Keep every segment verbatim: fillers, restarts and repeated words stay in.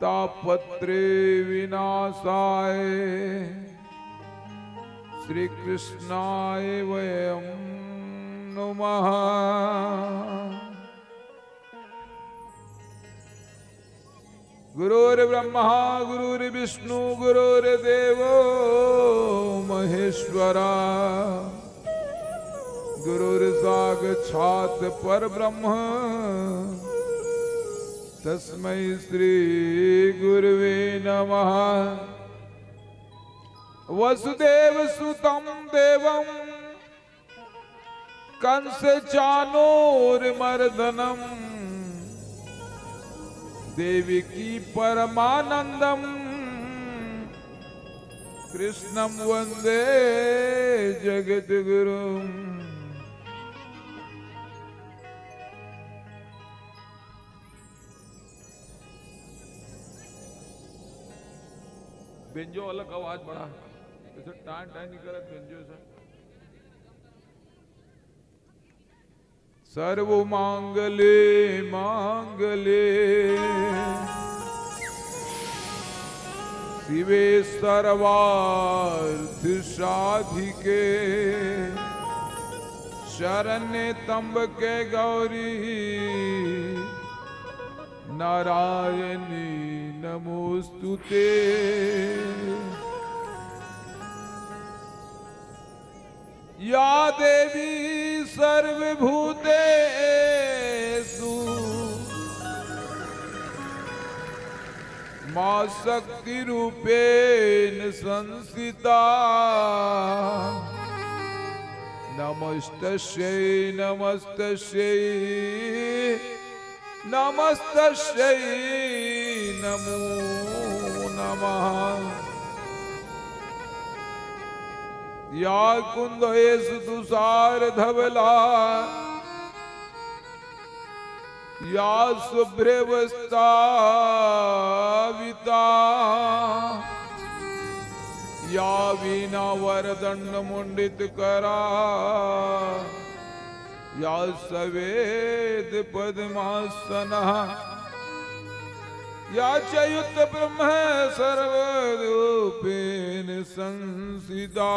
तापत्रे विनाशाय श्रीकृष्णाय वयं नुमः। गुरुर्ब्रह्मा गुरुर्विष्णु गुरुर्देवो महेश्वरा। गुरुर्साक्षात् परब्रह्म तस्मै श्री गुरुवे नमः। वसुदेव सुतं देवं कंस चाणूरमर्दनम देवकी परमानंदम कृष्णम वंदे जगत गुरुम। बेंजो वाला का आवाज बड़ा, जैसे टां टां नहीं करत बेंजो सा। सर्व मांगले मांगले शिवे सर्वार्थ साधिके शरण्ये त्र्यंबके गौरी नारायणी नमोस्तुते। या देवी सर्वभूतेषु मां शक्तिरूपेण संस्थिता। नमस्तस्यै नमस्तस्यै नमस्तस्यै नमो नमः। या कुन्देषु तुषारधवला या शुभ्रवस्त्रावृता या वीणावरदण्डमण्डितकरा या सफेदपद्मासना या च अच्युतब्रह्मसर्वरूपेण संस्थिता।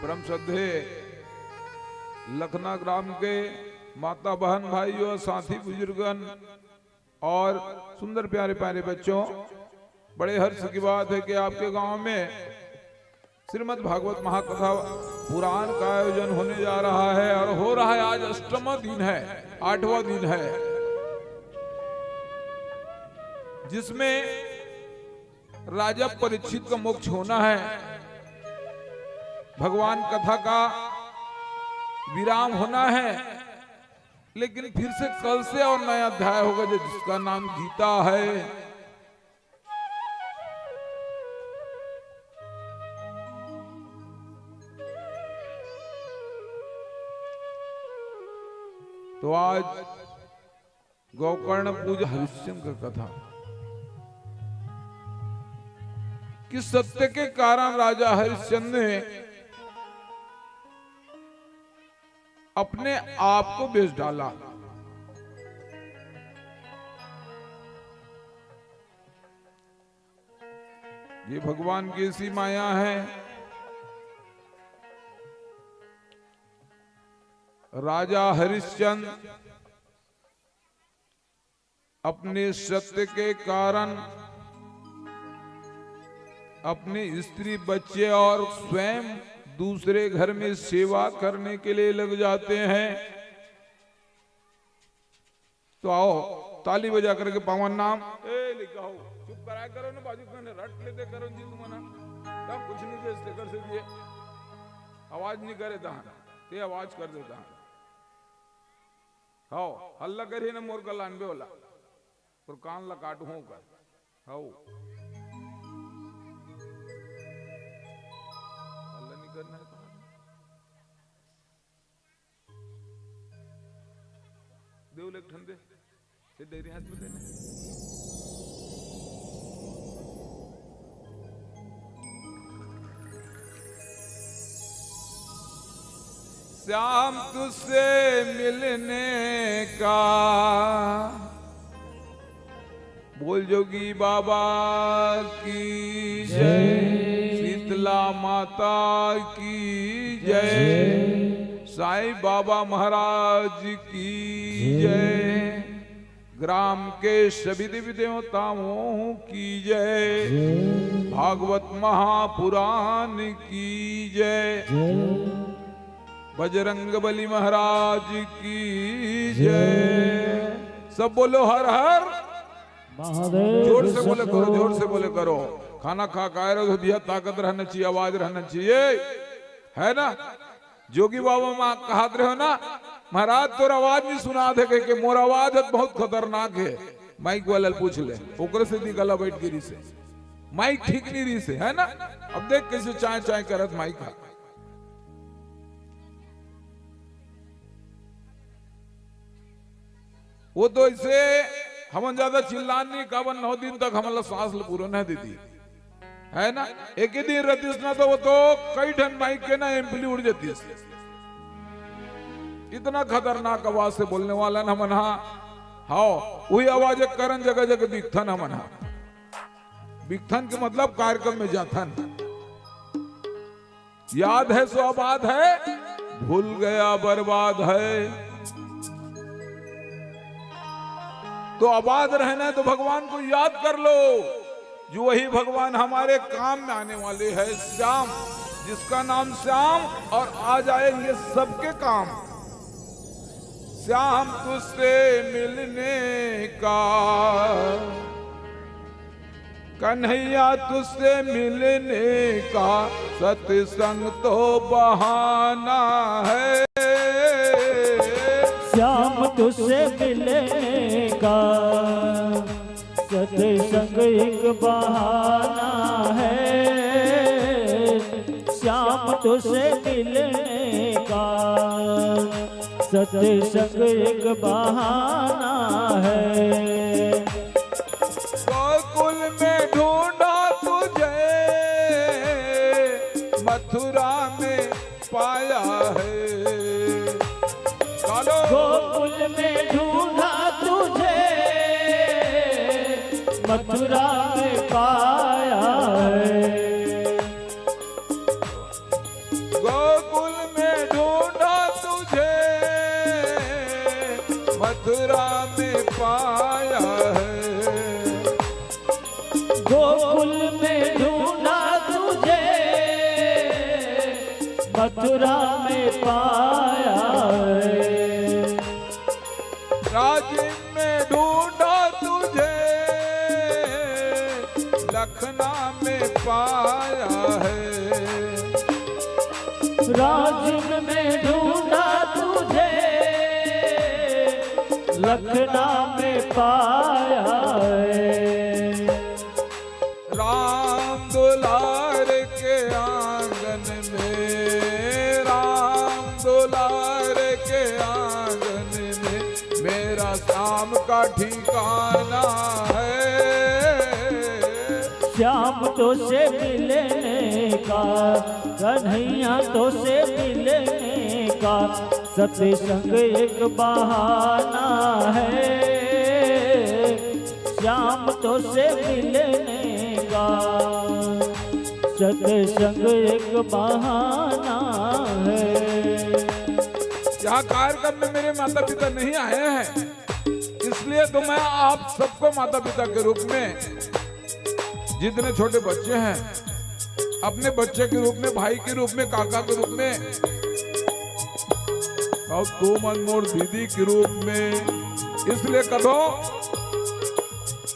परम श्रद्धेय लखना ग्राम के माता, बहन, भाइयों, साथी, बुजुर्गन और सुंदर प्यारे प्यारे बच्चों, बड़े हर्ष की बात है कि आपके गांव में श्रीमद् भागवत महाकथा पुराण का आयोजन होने जा रहा है और हो रहा है। आज अष्टमा दिन है, आठवां दिन है, जिसमें राजा परीक्षित का मोक्ष होना है, भगवान कथा का विराम होना है, लेकिन फिर से कल से और नया अध्याय होगा, जो जिसका नाम गीता है। तो आज गोकर्ण पूजा, हरिश्चंद्र कथा, कि सत्य के कारण राजा हरिश्चंद्र ने अपने आप को बेच डाला। ये भगवान की ऐसी माया है। राजा हरिश्चंद्र अपने सत्य के कारण अपनी स्त्री, बच्चे और स्वयं दूसरे घर में सेवा करने के लिए लग जाते हैं। तो आओ, ताली बजा करके पावन नाम। ए, लिखा हो, चुप कराया करो ना, बाजू में रट लेते करो जी तुम ना। तब कुछ नहीं दे, स्टेकर से दिए। आवाज नहीं करे दहन, ते आवाज कर देता है। हाओ, हल्ला करिए ना, मोर का लानबे वाला। और कान ला काट हों कर। हाओ। हल्ला नहीं करना है तो। देव ले एक ठन दे। ये डेरी हाथ में देना। श्याम तुझसे मिलने का। बोल जोगी बाबा की जय, शीतला माता की जय, साईं बाबा महाराज की जय। ग्राम के सभी देवी देवताओं की जय। भागवत महापुराण की जय। बजरंग बली महाराज की जय। सब बोलो हर हर महादेव। जोर से बोले करो, जोर से बोले करो। खाना खा के आए रहो तो भैया, ताकत रहना चाहिए, आवाज रहना चाहिए, है ना? जोगी बाबा माँ कहत रहे हो ना, महाराज तोर आवाज नहीं सुनात हे, कह के मोर आवाज ह बहुत खतरनाक हे। माइक वाला ल पूछ ले, ओकरे से दी गला बैठ गिरी से, माइक ठीक नहीं रही से, है ना? अब देख कैसे चाय चाय करत माइक हा। वो तो ऐसे हमन ज्यादा चिल्लान नहीं, काबर नौ दिन तक हमन ला सांस ल पूरा नहीं देती, है ना? एक ही दिन रहतीस ना, तो वो तो कई ठन माइक के ना एम्पली उड़ जातीस। इतना खतरनाक आवाज से बोलने वाला ना हमन हा। हाँ, वही आवाज एक कारण जगह जगह बिकथन हमन हा। बिकथन के मतलब कार्यक्रम में जाथन। याद है सो आबाद है, भूल गया बर्बाद है। तो आबाद रहना है तो भगवान को याद कर लो, जो वही भगवान हमारे काम में आने वाले हैं। श्याम, जिसका नाम श्याम, और आ जाएंगे सबके काम। श्याम तुझसे मिलने का, कन्हैया तुझसे मिलने का सत्संग तो बहाना है। श्याम तुझसे मिलने का सत्संग एक बहाना है। श्याम तुझसे मिलने का सत्संग एक बहाना है। गोकुल में ढूंढा तुझे, मथुरा में पाया है। चलो। गोकुल में ढूंढा तुझे, मथुरा में पाया है। गोकुल में ढूंढा तुझे, मथुरा में पाया है। गोकुल में ढूंढा तुझे, मथुरा में पाया है। राजिम में ढूंढा तुझे, लखना में पाया है। राजिम में ढूंढा तुझे, लखना में पाया है। राम दुलार के आंगन में, राम दुलार के आंगन में मेरा श्याम का ठिकाना है। श्याम तुझसे मिलने का, कन्हैया तुझसे मिलने का सत्संग एक बहाना है। श्याम तुझसे मिलने का सत्संग एक बहाना है। यहाँ कार्यक्रम में मेरे माता पिता नहीं आए हैं, इसलिए तो मैं आप सबको माता पिता के रूप में, जितने छोटे बच्चे हैं, अपने बच्चे के रूप में, भाई के रूप में, काका के रूप में, और तुमन मोर दीदी के रूप में, इसलिए कथो,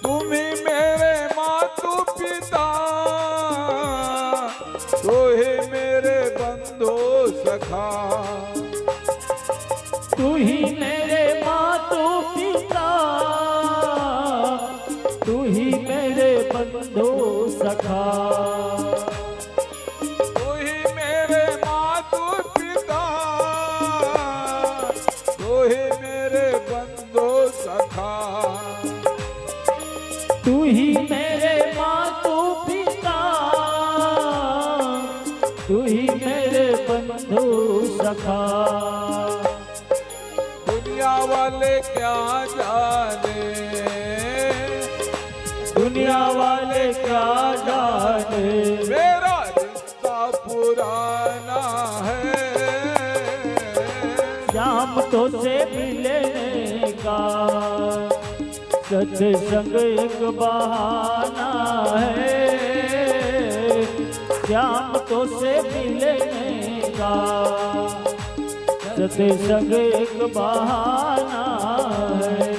तुम ही मेरे मातु पिता, तू ही मेरे बंधु सखा। तू ही मेरे मातु पिता, तू ही मेरे बंधु सखा। तू ही मेरे मातु पिता, तू ही मेरे बंधु सखा। तू ही मेरे मातु पिता, तू ही मेरे बंधु सखा। दुनिया वाले क्या जाने, दुनिया वाले क्या जाने, मेरा रिश्ता पुराना है। श्याम तो से मिलने का सत्संग एक बहाना है। श्याम तो से मिलने का सत्संग एक बहाना है।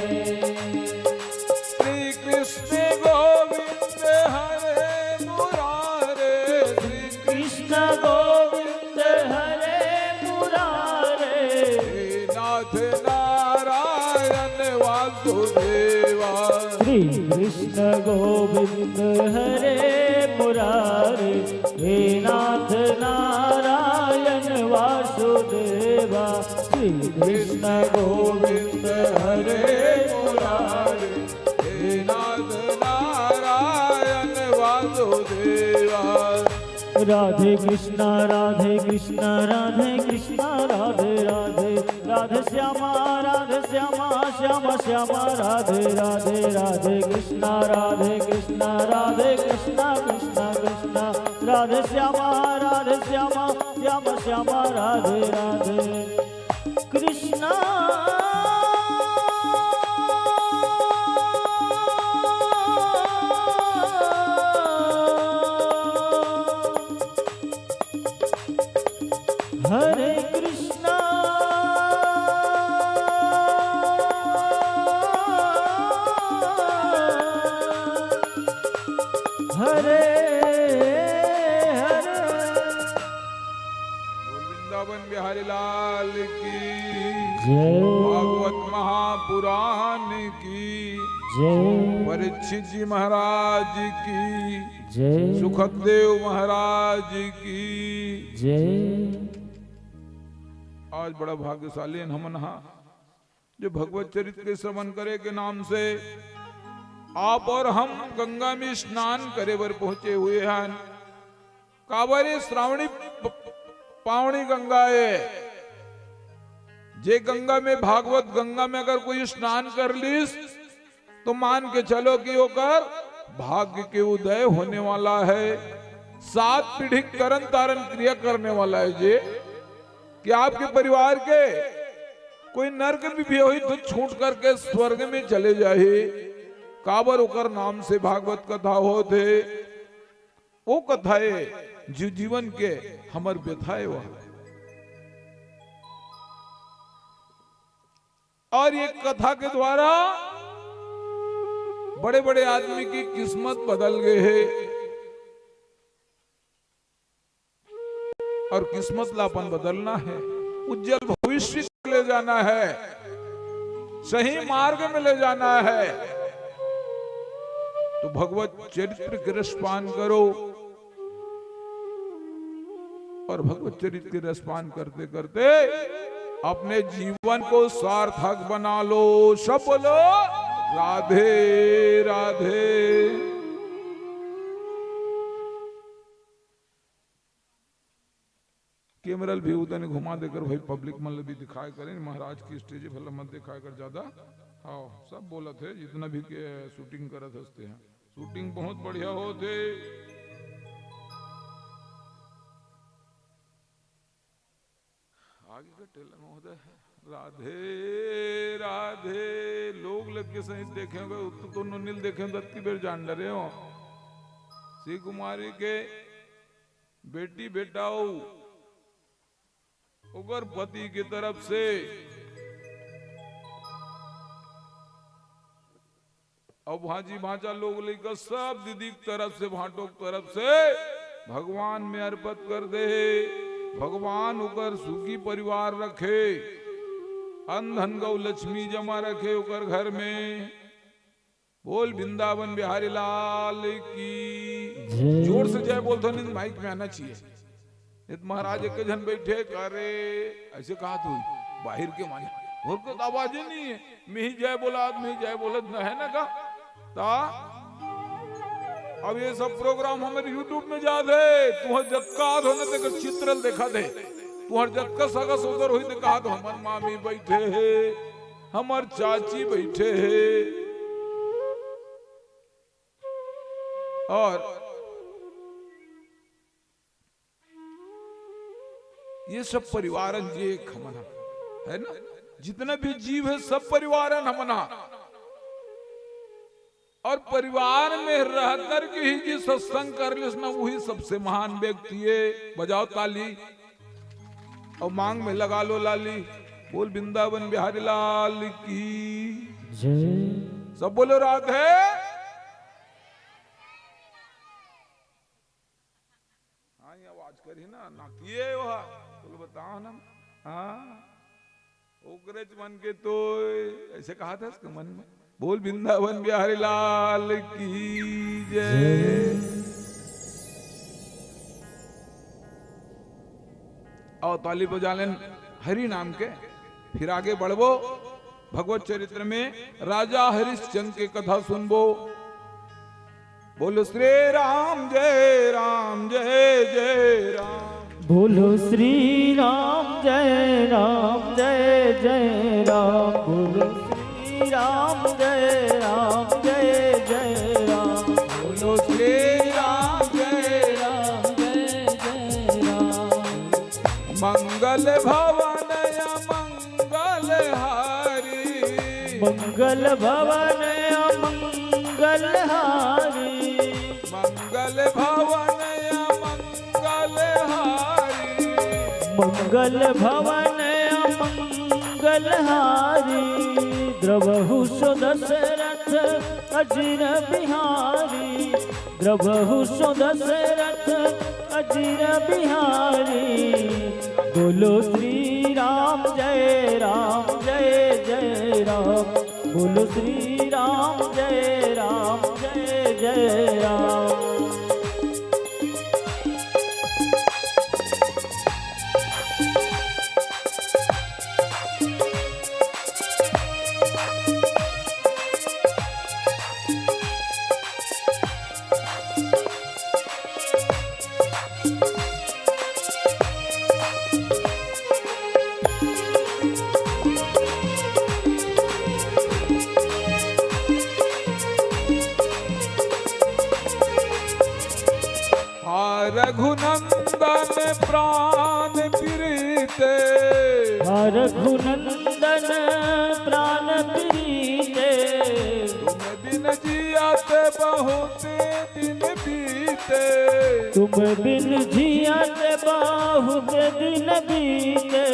श्री कृष्ण गोविंद हरे मुरारे, श्री कृष्ण गोविंद हरे मुरारे। हे नाथ नारायण वासुदेवा। श्री कृष्ण गोविंद हरे मुरारे, हे नाथ नारायण वासुदेवा। श्री कृष्ण गोविंद हरे मुरारे, हे नाथ नारायण वासुदेवा। राधे कृष्णा, राधे कृष्णा, राधे कृष्णा, राधे राधे। राधे श्यामा, राधे श्यामा, श्यामा श्यामा, राधे राधे। राधे कृष्णा, राधे कृष्णा, राधे कृष्णा, कृष्णा कृष्णा। राधे श्यामा, राधे श्यामा, श्यामा श्यामा, राधे राधे। कृष्णा। हरे कृष्णा। हरे हरे। बोल वृंदावन बिहारी लाल की जय। भागवत महापुराण की जय। परीक्षित जी महाराज की जय। सुखदेव महाराज की जय। आज बड़ा भाग्यशाली हन हमन हा, जो भगवत चरित्र के श्रवण करे के नाम से आप और हम गंगा में स्नान करे बर पहुंचे हुए हन। काबर ये श्रावणी प-, पावनी गंगा है। जे गंगा में, भागवत गंगा में अगर कोई स्नान कर लीस, तो मान के चलो कि ओकर भाग्य के उदय होने वाला है। सात पीढ़ी तरन तारन क्रिया करने वाला है जे, कि आपके परिवार के कोई नरक में भी होही तो छूट करके स्वर्ग में चले जाही। काबर ओकर नाम से भागवत कथा होत हे। वो कथा हे जो जीवन के हमर व्यथा हे वह। और ये कथा के द्वारा बड़े-बड़े आदमी की किस्मत बदल गए हे। और किस्मत ला अपन बदलना हे, उज्जवल भविष्य को ले जाना हे, सही मार्ग में ले जाना हे, तो भगवत चरित्र के रसपान करो। और भगवत चरित्र के रसपान करते करते अपने जीवन को सार्थक बना लो। सब बोलो, राधे राधे। कैमरा ल भी उतने घुमा देकर भाई, पब्लिक मन ल भी दिखाए करें। महाराज की स्टेज भला मत दिखाए कर ज्यादा। हाँ, सब बोलत हे, जितना भी के शूटिंग करत हंसते हैं, शूटिंग बहुत बढ़िया होत हे। आगे का टेलर महोदय, राधे राधे। लोग लग के सही देखे होंगे, उत्तर तो नील देखे होंगे, अतकी बेर जान डरे हो। श्री कुमारी के बेटी बेटाऊ ओकर पति के तरफ से, अब भांजी भांचा लोग लइका सब दीदी के तरफ से, भांटो के तरफ से भगवान में अर्पित कर दे हे। भगवान ओकर सुखी परिवार रखे, अन्न धन गौ लक्ष्मी जमा रखे ओकर घर में। बोल वृंदावन बिहारी लाल की। जय। जोर से जय बोलथो, नहीं माइक में आना चाहिए। नहीं तो महाराज एक झन बैठे, "का रे?" ऐसे कहा तू, बाहर के माने, और को आवाज ही नहीं है, मैं ही जय बोला, मैं ही जय बोला, न है ना का? ता अब ये सब प्रोग्राम हमारे YouTube में जात हे, तू जब का हो ना, तेरे चित्र देखा दे। तुंहर जतका सगा सोदर होही, त कहा तो हमर मामी बइठे हे, हमर चाची बइठे हे। अउ ये सब परिवारन जे एक हमन हा, है ना? जितना भी जीव है, सब परिवारन हमन हा। अउ परिवार में रह करके ही जे सत्संग कर लेस ना, वही सबसे महान व्यक्ति है। बजाओ ताली। अउ मांग में लगा लो लाली। बोल वृंदावन बिहारी लाल की जय। सब बोलो राधे। हाँ, ये आवाज करी ना, ना किए हो हा। बोलो, बताओ ना। हाँ, ओकरेच मन के तो ऐसे कहा था इसके मन में। बोल वृंदावन बिहारी लाल की जय। अउ ताली बजा लेन हरि नाम के, फिर आगे बढ़बो। भगवत चरित्र में राजा हरिश्चंद्र के कथा सुनबो। बोलो श्री राम जय राम जय जय राम। बोलो श्री राम जय राम जय जय राम। बोलो श्री राम जय राम जय जय राम। बोलो श्री राम जय राम जय जय राम। मंगल भवन अमंगल हारी। मंगल भवन अमंगल हारी। मंगल भवन अमंगल हारी। मंगल भवन अमंगल हारी। द्रवहु सो दशरथ अजिर बिहारी। द्रवहु सो दशरथ अजिर बिहारी। बोलो श्री राम जय राम जय जय राम। बोलो श्री राम जय राम जय जय राम। हा रघुनंदन प्राण प्रीते। हा रघुनंदन प्राण प्रीते। तुम बिन जियत बहुत दिन बीते। तुम बिन जियत बहुत दिन बीते।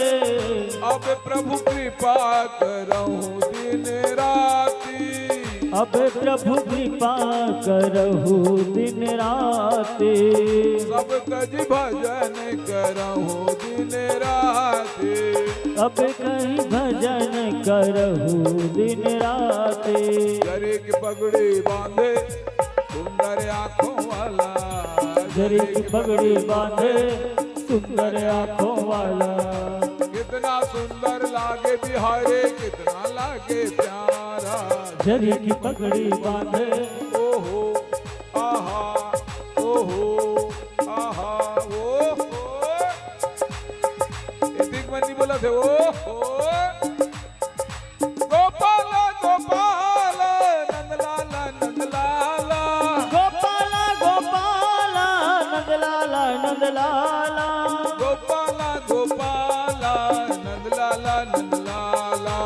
अब प्रभु कृपा करहु दिन राति। अब प्रभु कृपा करहु दिन राति। सब तजि भजन करहु दिन राति। अब कहीं भजन करहु दिन राति। जरी की पगड़ी बांधे सुंदर आंखों वाला। जरी की पगड़ी बांधे सुंदर आंखों वाला। कितना सुंदर लागे बिहारी, कितना लागे प्यारा। जरी की पगड़ी बांधे। ओहो, आहा, ओहो, आहा, ओहो। ए दिग्मन नहीं बोला थे, ओहो। गोपाल, गोपाल, नंदलाला, नंदलाला। गोपाल, गोपाल, नंदलाला, नंदलाला। गोपाल, गोपाल, नंदलाला, नंदलाला।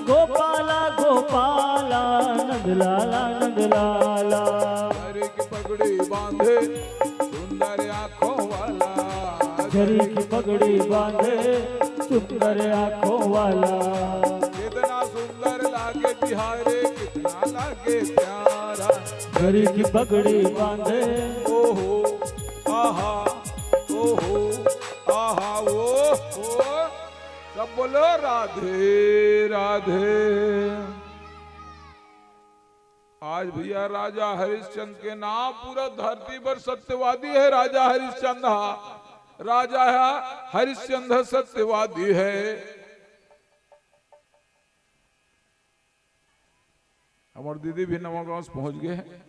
गोपाल, गोपाल, नंदलाला, नंदलाला। हरे की पगड़ी बांधे सुंदर आंखों वाला। जरी की पगड़ी बांधे सुंदर आंखों वाला। कितना सुंदर लागे बिहारी, कितना लागे प्यारा। जरी की पगड़ी बांधे। ओहो, आहा, ओहो, आहा, ओहो। सब बोलो राधे राधे। आज भैया राजा हरिश्चंद के नाम पूरा धरती पर सत्यवादी है। राजा हरिश्चंद हा, राजा हा हरिश्चंद सत्यवादी है। हमर दीदी भी नवा गांव से पहुंच गए हैं।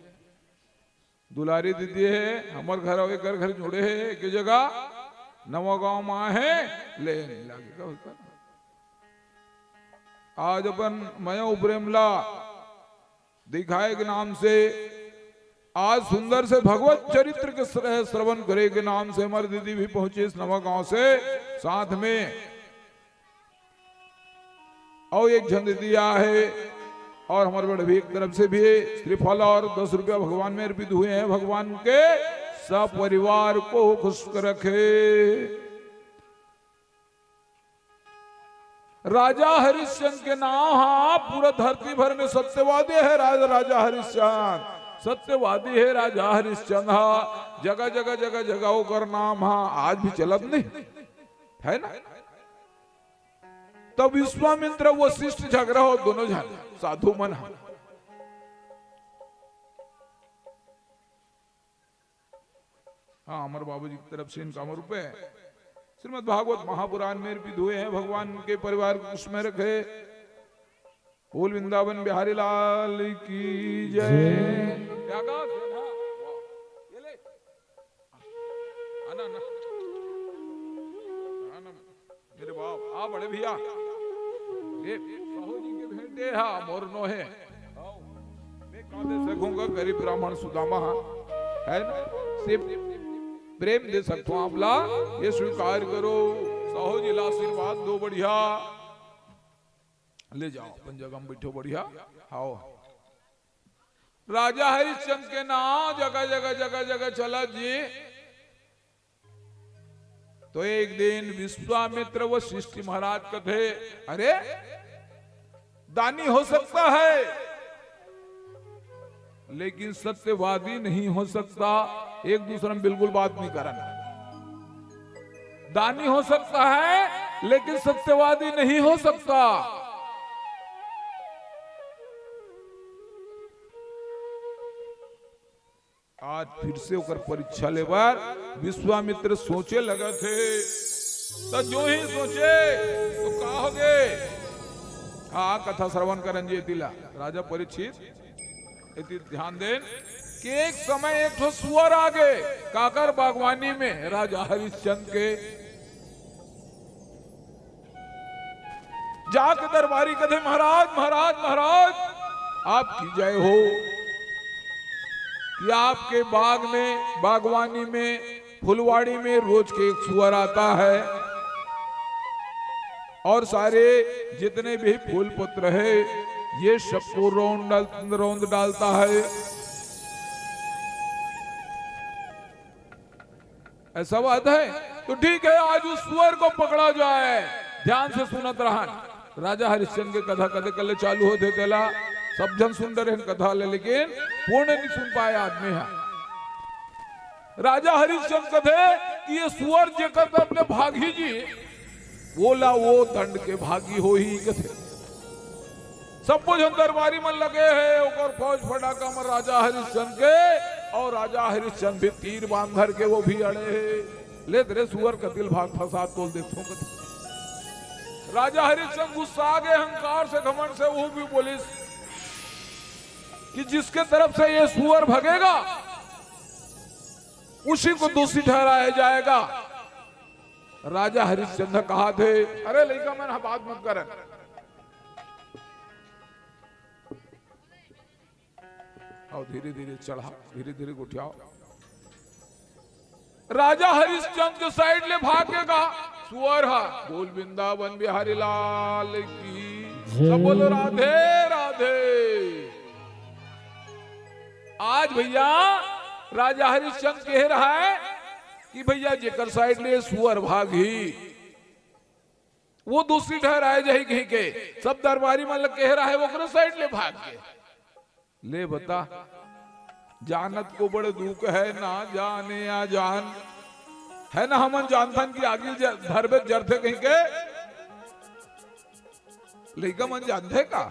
दुलारी दीदी है, हमर घर अउ एकर घर जुड़े है एक जगह। नवा गांव में आहे, ले लागे का होता। आज अपन मया उपरेम ला दिखाए के नाम से आज सुंदर से भगवत चरित्र के श्र-, श्रवण करे के नाम से हमर दीदी भी पहुंचे इस नवा गांव से साथ में। और एक झन दीदी आहे और हमर बड़े भी एक तरफ से भी श्रीफल और दस रुपया भगवान में अर्पित हुए हैं। भगवान के सब परिवार को खुश रखे। राजा हरिश्चंद के नाम हा पूरा धरती भर में सत्यवादी है। राज-, राजा हरिश्चंद सत्यवादी है। राजा हरिश्चंद हा जगह जगह जगह जगह ओकर नाम हा आज भी चलत नहीं है ना। तब विश्वामित्र वशिष्ठ झगड़ा हो दोनों झन साधु मन हा। हाँ, हमर बाबूजी की तरफ से इनका अमर रूपे श्रीमद् भागवत महापुराण में अर्पित हुए हैं। भगवान उनके परिवार को उसमें रखे। बोल वृंदावन बिहारी लाल की जय। जय। क्या कहा? हाँ, वाह। ये ले। आना ना। आना। मेरे बाप, आ बड़े भैया, ये साहू जी के भेंटे हा, मोर नोहे। मैं का दे सकूंगा, गरीब ब्राह्मण सुदामा हा, है ना? से प्रेम दे सकता हूँ आप ला, ये स्वीकार करो। साहू जी ला आशीर्वाद दो बढ़िया, ले जाओ अपन जगह में बैठो बढ़िया। हाओ, राजा हरिश्चंद के नाम जगह जगह जगह जगह चला जी। तो एक दिन विश्वामित्र वशिष्ठ महाराज कथे, अरे, दानी हो सकता है लेकिन सत्यवादी नहीं हो सकता। एक दूसरे में बिल्कुल बात नहीं करना। दानी हो सकता है लेकिन सत्यवादी नहीं हो सकता। आज फिर से ओकर परीक्षा ले बर विश्वामित्र सोचे लगथे। तो जो ही सोचे तो का होगे? हाँ, कथा श्रवण करन जी एती ला। राजा परीक्षित एती ध्यान देन कि एक समय एक ठो सुअर आगे काकर बागवानी में, राजा हरिश्चंद के। जाके दरबारी कथे, महाराज, महाराज, महाराज, आपकी जय हो कि आपके बाग में, बागवानी में, फुलवाड़ी में रोज के एक सुअर आता है और सारे जितने भी फूल पत्र है, ये सबको रौंद डाल-, रौंद डालता है। ऐसा बात है तो ठीक है, आज उस सुअर को पकड़ा जाए। ध्यान से सुनत रहन। राजा हरिश्चंद के कथा कते कले चालू होथे तेला सब झन सुन डरे हन कथा ले, लेकिन पूर्ण नहीं सुन पाए आदमी है। राजा हरिश्चंद कथे कि ये सुअर जेकर तरफ ले भागही जी, वोला वो दंड के भागी होही कथे। सबो झन दरबारी मन लगे हे, ओकर फौज फटाका मन राजा हरिश्चंद के, और राजा हरिश्चंद भी तीर बांध धर के वो भी अड़े हे। ले तेरे सुअर कतिल भाग फंसा तोल देखो कथे। राजा हरिश्चंद गुस्सा आ गए, अहंकार से, घमंड से, वो भी बोलिस कि जिसके तरफ से ये सुअर भगेगा, उसी को दोषी ठहराया जाएगा। राजा हरिश्चंद कहा थे, अरे लइका मन, हा बात मत करन। आओ, धीरे धीरे चढ़ा, धीरे धीरे गोठियाओ। राजा हरिश्चंद के साइड ले भागेगा सुअर हा। बोल वृंदावन बिहारी लाल की। जय। सब बोलो राधे राधे। आज भैया राजा हरिश्चंद कह रहा है कि भैया जेकर साइड ले सुअर भागही, वो दूसरी ठहराए जाही कहिके। सब दरबारी मन ल कह रहा है, ओकरे साइड ले भाग गे। ले बता, जानत को बड़ दुख है, ना जाने या जान। है ना, हमन जानथन कि आगी ज-, धरबे जरथे कहिके। लइका मन जानथे का?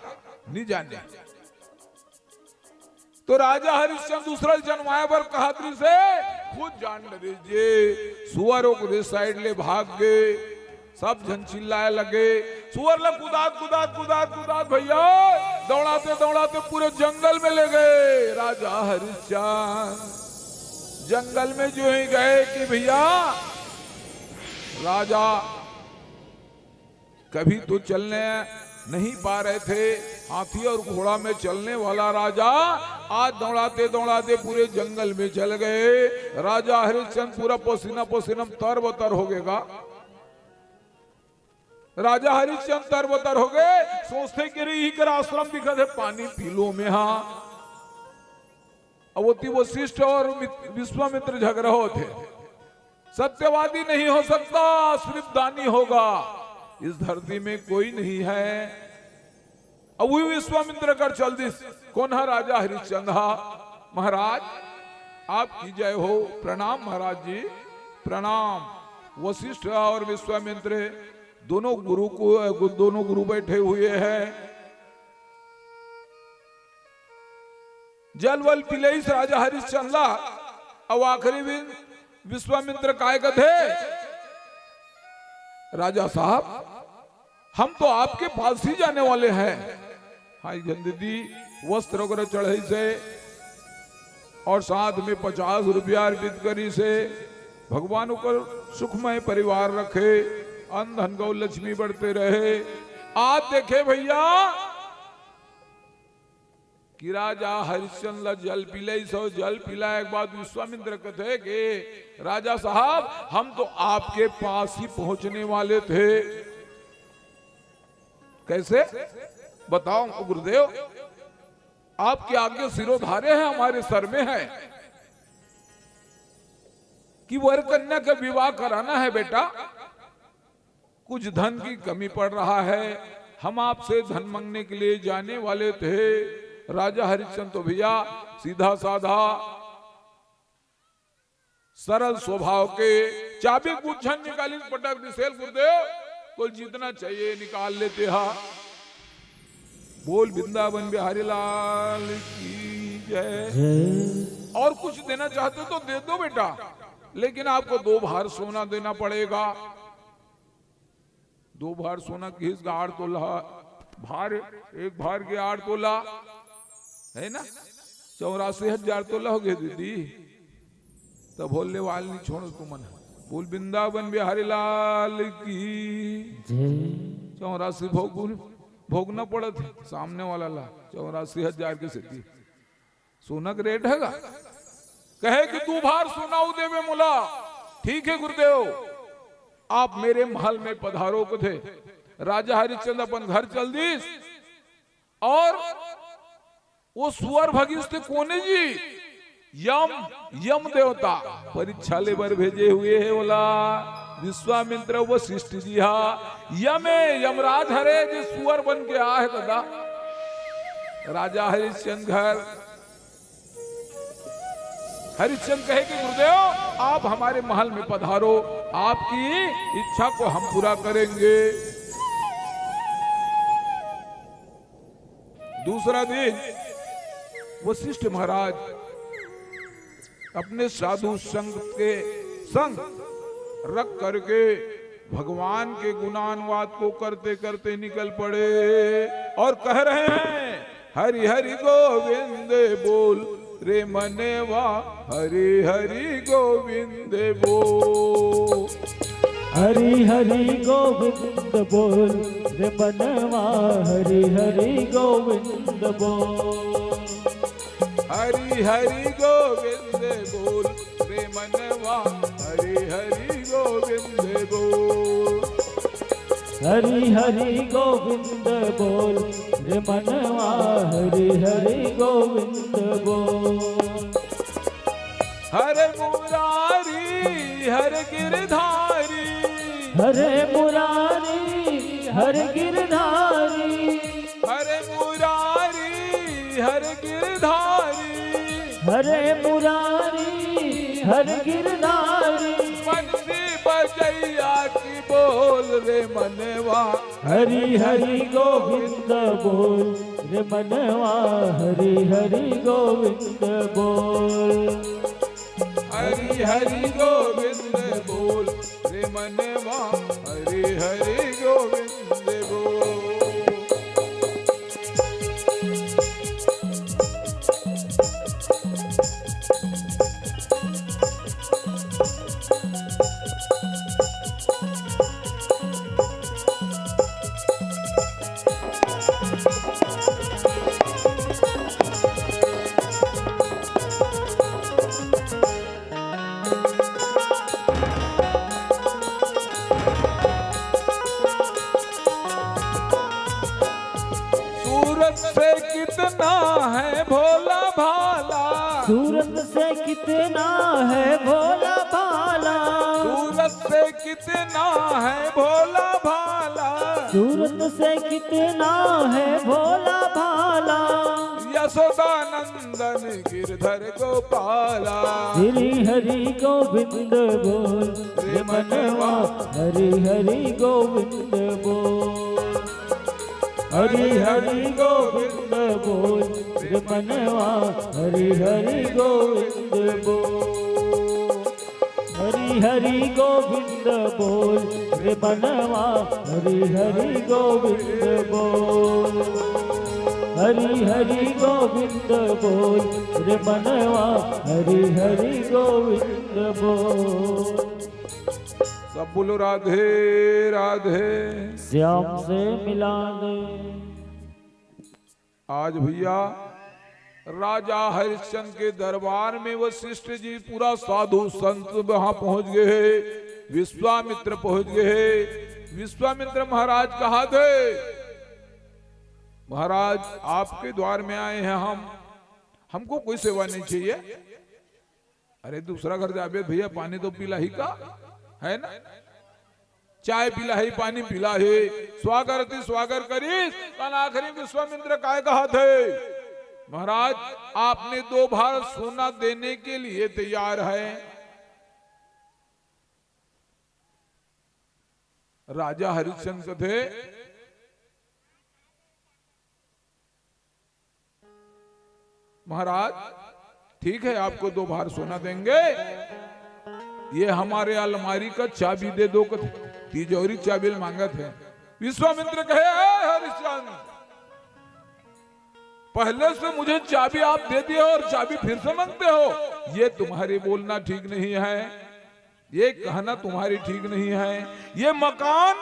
नहीं जाने। तो राजा हरिश्चंद दूसरा जनवाए बर कहत रिहिस हे, खुद जान डरे जे सुअर ओकरे साइड ले भाग गे। सब झन चिल्लाए लगे, सुअर ल कुदात, कुदात, कुदात, कुदात भैया दौड़ाते, दौड़ाते पूरे जंगल में ले गए। राजा हरिश्चंद जंगल में जो ही गए कि भैया राजा कभी तो चलने नहीं पा रहे थे, हाथी और घोड़ा में चलने वाला राजा आज दौड़ाते दौड़ाते पूरे जंगल में चल गए। राजा हरिश्चंद्र पूरा पसीना पसीना, तर बतर हो गएगा। राजा हरिश्चंद्र तर बतर हो गए, सोचते कि रे, इही कर आश्रम दिखत हे, पानी पी लूं मैं। हाँ, अब ओती वशिष्ठ और मित-, विश्वामित्र झगड़ा होत हे। सत्यवादी नहीं हो सकता, सिर्फ दानी होगा इस धरती में, कोई नहीं है। अब वही विश्वामित्र कर चल दिस, कोन हा? राजा हरिश्चंद्र हा। महाराज, आपकी जय हो। प्रणाम महाराज जी, प्रणाम। वशिष्ठ और विश्वामित्र दोनों गुरु को, दोनों गुरु बैठे हुए हैं। जल वल पिलइस राजा हरिश्चंद्र ला, अउ आखिरी में विश्वामित्र काय कथे, राजा साहब, हम तो आपके पास ही जाने वाले हैं। हाँ, एक झन दीदी वस्त्र वगैरह चढ़इस हे और साथ में पचास रुपया अर्पित करिस हे। भगवान ओकर सुखमय परिवार रखे, अन्न धन गौ लक्ष्मी बढ़ते रहे। आज देखे भैया, कि राजा हरिश्चंद्र ला जल पिलइस हे, जल पिलाय के बाद विश्वामित्र कथे कि राजा साहब, हम तो आपके पास ही पहुंचने वाले थे। कैसे? बताओ गुरुदेव, आपके आगे सिरोधार्य है, हमारे सर में है कि वर कन्या का विवाह कराना है बेटा, कुछ धन की कमी पड़ रहा है, हम आपसे धन मांगने के लिए जाने वाले थे। राजा हरिश्चंद्र तो भैया सीधा साधा, सरल स्वभाव के, चाबी गुच्छा निकालिस, पटक दिस, गुरुदेव, तो जितना चाहिए निकाल लेते हा। बोल वृंदावन बिहारी लाल की जय। जय। और कुछ देना चाहते हो तो दे दो बेटा, लेकिन आपको दो भार सोना देना पड़ेगा। दो भार सोना किहिस गा, आठ तोला भार, एक भार के आठ तोला, है ना, चौरासी हजार तोला हो गए दीदी। तब होले वाल नहीं छोड़ो तुमन। बोल वृंदावन बिहारी लाल की जय। चौरासी भोग, भोगना पड़त हे सामने वाला ला, चौरासी हजार के सेती। सोना के रेट हे गा। कहे कि दू भार सोना अउ देवे मोला। ठीक है गुरुदेव, आप मेरे महल में पधारो कथे। राजा हरिश्चंद्र अपन घर चल दिस और वो सुअर भगिस ते कोने जी, यम, यम देवता परीक्षा ले बर भेजे हुए हे ओला। विश्वामित्र वशिष्ठ जी हा यमे, यमराज हरे जे सुअर बन के आए हे दादा। राजा हरिश्चंद्र घर हरिश्चंद्र कहे कि गुरुदेव, आप हमारे महल में पधारो, आपकी इच्छा को हम पूरा करेंगे। दूसरा दिन वशिष्ठ महाराज अपने साधु संग के संग रख करके भगवान के गुणानुवाद को करते करते निकल पड़े और कह रहे हैं, हरि हरि गोविंद बोल रे मनवा, हरि हरि गोविंद बोल। हरि हरि गोविंद बोल रे मनवा, हरि हरि गोविंद बोल। हरि हरि गोविंद बोल रे मनवा, हरि हरि गोविंद बोल। हरि हरि गोविंद बोल रे मनवा, हरि हरि गोविंद बोल। हरे मुरारी हरे गिरधारी। हरे मुरारी हरे गिरधारी। हरे मुरारी हरे गिरधारी। हरे मुरारी हरे गिरधारी। बंसी बजैया की बोल रे मनवा। हरि हरि गोविंद बोल रे मनवा, हरि हरि गोविंद बोल। हरि हरि गोविंद बोल रे मनवा, हरि हरि गोविंद बोल। कितना है भोला भाला। सूरत से कितना है भोला भाला। सूरत से कितना है भोला भाला। सूरत से कितना है भोला भाला। यशोदा नंदन गिरधर गोपाला। श्री हरि गोविंद बोल रे मनवा, हरि हरि गोविंद बोल। हरि हरि गोविंद बोल रे मनवा, हरि हरि गोविंद बोल। हरि हरि गोविंद बोल रे मनवा, हरि हरि गोविंद बोल। हरि हरि गोविंद बोल रे मनवा, हरि हरि गोविंद बोल। सब बोलो राधे राधे। श्याम से मिला दे। आज भैया, राजा हरिश्चंद्र के दरबार में वशिष्ठ जी, पूरा साधु संत वहां पहुंच गए हैं, विश्वामित्र पहुंच गए हैं। विश्वामित्र महाराज कहा थे, महाराज, आपके द्वार में आए हैं हम, हमको कोई सेवा नहीं चाहिए। अरे, दूसरा घर जाबे भैया, पानी तो पिलाही का, है ना? चाय पिलाही, पानी पिलाही, स्वागत ही स्वागत करिस। अन आखिरी विश्वामित्र काय कहा थे, महाराज, आपने दो भार सोना देने के लिए तैयार है। राजा हरिश्चंद्र थे, महाराज, ठीक है, आपको दो भार सोना देंगे, ये हमारे अलमारी का चाबी दे दो, कथे, तिजोरी चाबी मांगत है। विश्वामित्र कहे, "ए हरिश्चंद्र, पहले से मुझे चाबी आप दे दिए और चाबी फिर से मांगते हो, ये तुम्हारी बोलना ठीक नहीं है।" ये कहना तुम्हारी ठीक नहीं है। ये मकान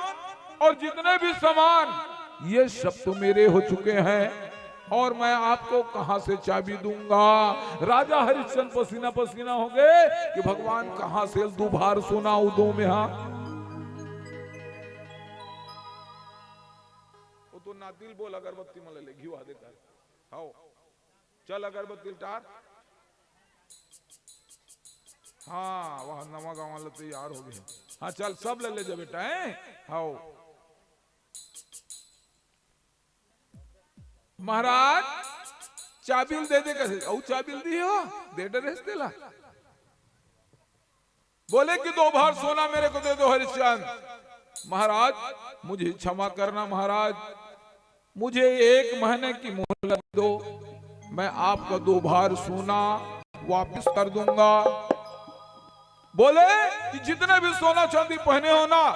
और जितने भी सामान, ये सब तो मेरे हो चुके हैं, और मैं आपको कहां से चाबी दूंगा? राजा हरिश्चंद्र पसीना पसीना हो गए कि भगवान, कहां से दो भार सोना उदो में हा। वो तो नातिल बोल, अगरबत्ती मला ले घिवा दे कर। हाओ। चल अगरबत्ती टार। हाँ, वह नवा गाँव वाला तैयार हो गया। हाँ, चल, सब ले ले जा बेटा, हैं? हाओ। महाराज, चाबिल दे दे कहे, "औ चाबिल दी हो, दे डरे तेला।" बोले कि दो भार सोना मेरे को दे दो हरिश्चंद। महाराज, मुझे क्षमा करना महाराज, मुझे एक महीने की मोहलत दो, मैं आपका दो भार सोना वापस कर दूंगा। बोले कि जितने भी सोना चांदी पहने हो ना,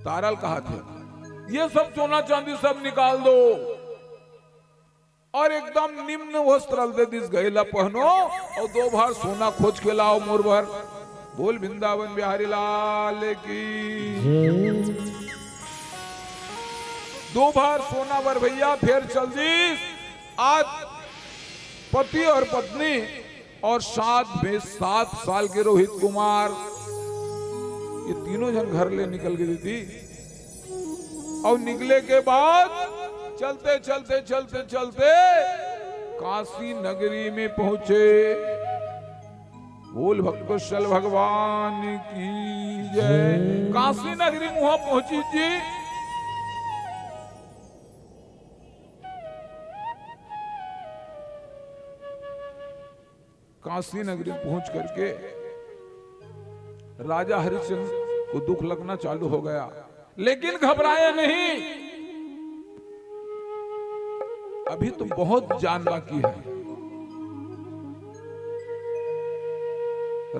तारल कहा थे, ये सब सोना चांदी सब निकाल दो। और एकदम निम्न वस्त्र ल दे दिस, गए ला पहनो और दो भार सोना खोज के लाओ मोर बर। बोल वृंदावन बिहारी लाल की। दो भार सोना बर भैया फेर चल दिस। आज पति और पत्नी और साथ में सात साल के रोहित कुमार, ये तीनों जन घर ले निकल गए दीदी। और निकले के बाद चलते चलते चलते चलते काशी नगरी में पहुंचे। बोल भक्तवत्सल भगवान की जय। काशी नगरी मुहा पहुंची जी। काशी नगरी पहुंच करके राजा हरिश्चंद्र को दुख लगना चालू हो गया, लेकिन घबराया नहीं, अभी तो बहुत जान बाकी है।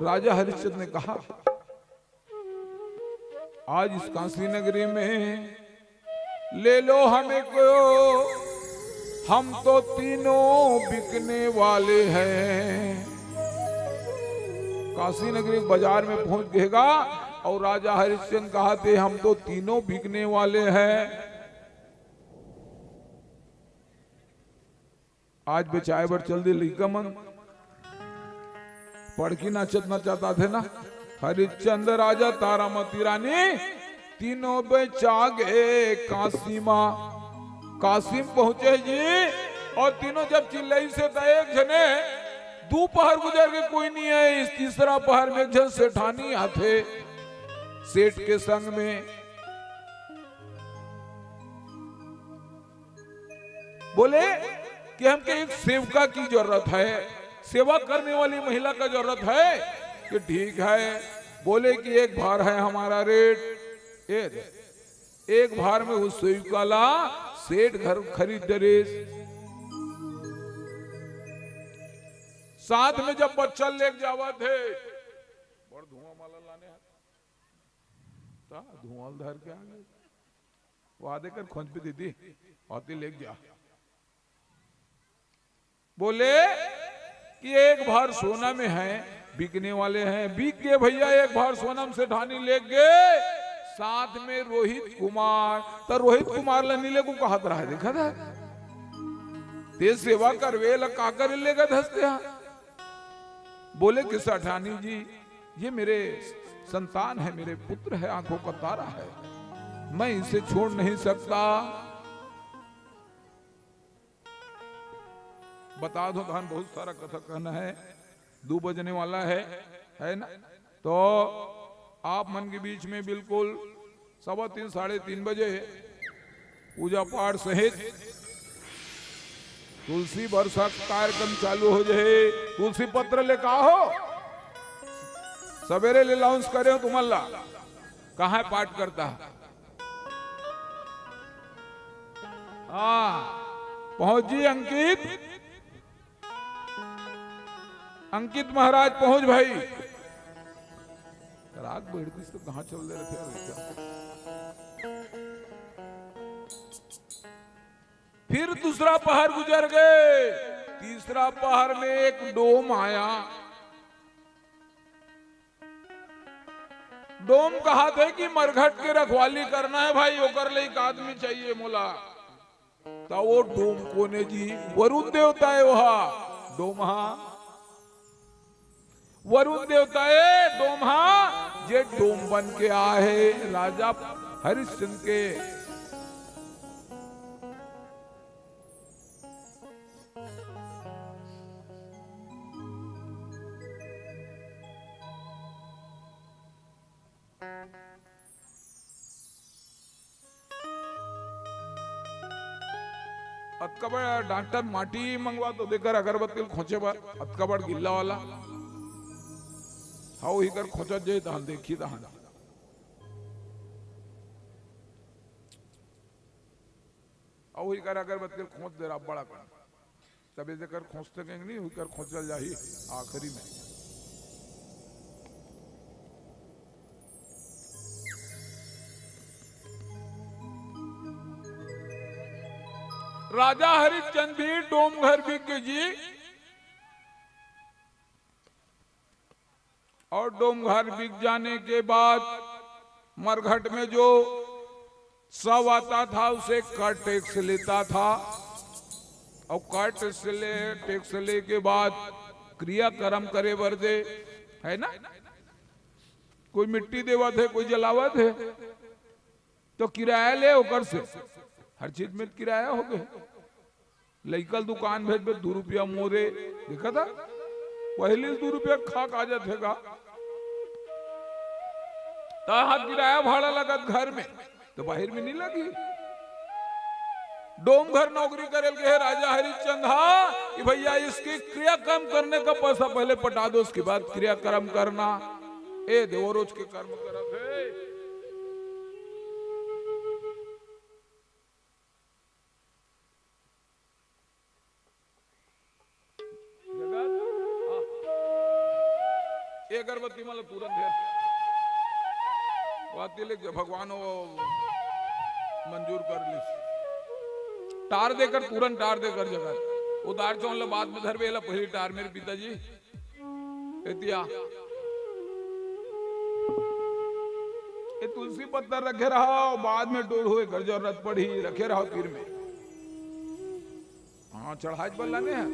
राजा हरिश्चंद्र ने कहा, आज इस काशी नगरी में ले लो हमें को, हम तो तीनों बिकने वाले हैं। काशी नगरी बाजार में पहुंच गएगा और राजा हरिश्चंद्र कहा थे, हम तो तीनों बिकने वाले हैं। आज बेचाए बर चल दे लइका मन, पड़की नाचत नाचत आथे ना, हरिश्चंद्र राजा तारामती रानी, तीनों बेचा गे काशी मा। काशी में पहुंचे जी, अउ तीनों जब चिल्लाइस हे त एक झने, दू पहर गुजर गे कोई नइ आइस, तीसरा पहर में एक झन सेठानी आथे, सेठ के संग में। बोले कि हमके एक सेवका की जरूरत है, सेवा करने वाली महिला का जरूरत है। कि ठीक है, बोले कि एक भार है हमारा रेट। ए दे, एक भार में उस सेवका ला सेठ घर खरीद डरिस। साथ में जब बच्चा लेके जावत हे, बड़ धुआं माला लाने हे, त धुआं ल धर के आगे, वो आदे कर खोंच पे दीदी, अउ तें लेके जा। बोले कि एक भार सोना में है, बिकने वाले हैं। बिक गे भइया, एक भार सोना में सेठानी लेके गे, साथ में रोहित कुमार। त रोहित कुमार ला नइ लेगो कहत रहा हे, देखत हस? तें सेवा करबे, एला का करे लेगत हस तें हा? बोले कि सेठानी जी, ये मेरे संतान है, मेरे पुत्र है, आंखों का तारा है, मैं इसे छोड़ नहीं सकता। बता दो, तहान बहुत सारा कथा कहना है, दू बजने वाला है, है ना? तो आप मन के बीच में बिल्कुल सवा तीन, साढ़े तीन बजे पूजा पाठ सहित तुलसी बरसा कार्यक्रम चालू हो जाही। तुलसी पत्र लेके आव, सबेरे ले announce करे हों तुमन ला, कहाँ पाठ करत हे। हाँ, पहुंच जी अंकित, अंकित महाराज पहुंच भाई। राग बढ़ दिस त कहाँ चल दे रखे हैं भैया। फिर दूसरा पहर गुजर गे, तीसरा पहर में एक डोम आया। डोम कहत हे कि मरघट के रखवाली करना है भाई, ओकर ले एक आदमी चाहिए मोला। त वो डोम कोन ए जी? वरुण देवता ए ओहा। डोम हा वरुण देवता ए, डोम हा, जे डोम बन के आए हे राजा हरिश्चंद्र के। अतका बड़ डॉक्टर माटी मंगवा तो देकर अगरबत्ती ल खोंचे बर, अतका बड़ गिल्ला वाला। हव, इकर खोंचत जाई तहन देखी तहन। अउ इकर अगरबत्ती ल खोंच दे रहा बड़ा कन। तबे जेकर खोंचते के नहीं, उकर खोंचल जाही आखिरी में। राजा हरिश्चंद्र भी डोम घर बिक गे जी। और डोम घर बिक जाने के बाद मरघट में जो शव आता था, उसे कर टैक्स लेता था, और कर टैक्स ले, टैक्स ले के बाद क्रियाकर्म करे बर दे, है ना? कोई मिट्टी देवत हे, कोई जलावत हे, तो किराया ले ओकर से। हर चीज में किराया हो गे। लइका ल दुकान भेजबे, दू रुपया मोरे, देखा था? पहली दू रुपया खा का जाथे का? तहाँ किराया भाड़ा लगत घर में, तो बाहिर में नहीं लगी। डोम घर नौकरी करे ल गे हे राजा हरिश्चंद हा कि भैया, इसकी क्रियाकर्म करने का पैसा पहले पटा दो, उसके बाद क्रियाकर्म करना। ए देवो, रोज के कर्म करत हे। जगत, हाँ। ए अगरबत्ती मतलब तुरंत हे। वाती ले भगवान वो मंजूर कर ली। टार देकर, तुरंत टार देकर जगत। वो दार चौन ला बाद में धरबे, एला पहली टार मेरे पिताजी। एतिया। ए तुलसी पत्ता रखे रहा, बाद में डोल होए कर जरूरत पड़ी, रखे रहा तीर में। हाँ, चढ़ाई बर लाने हे।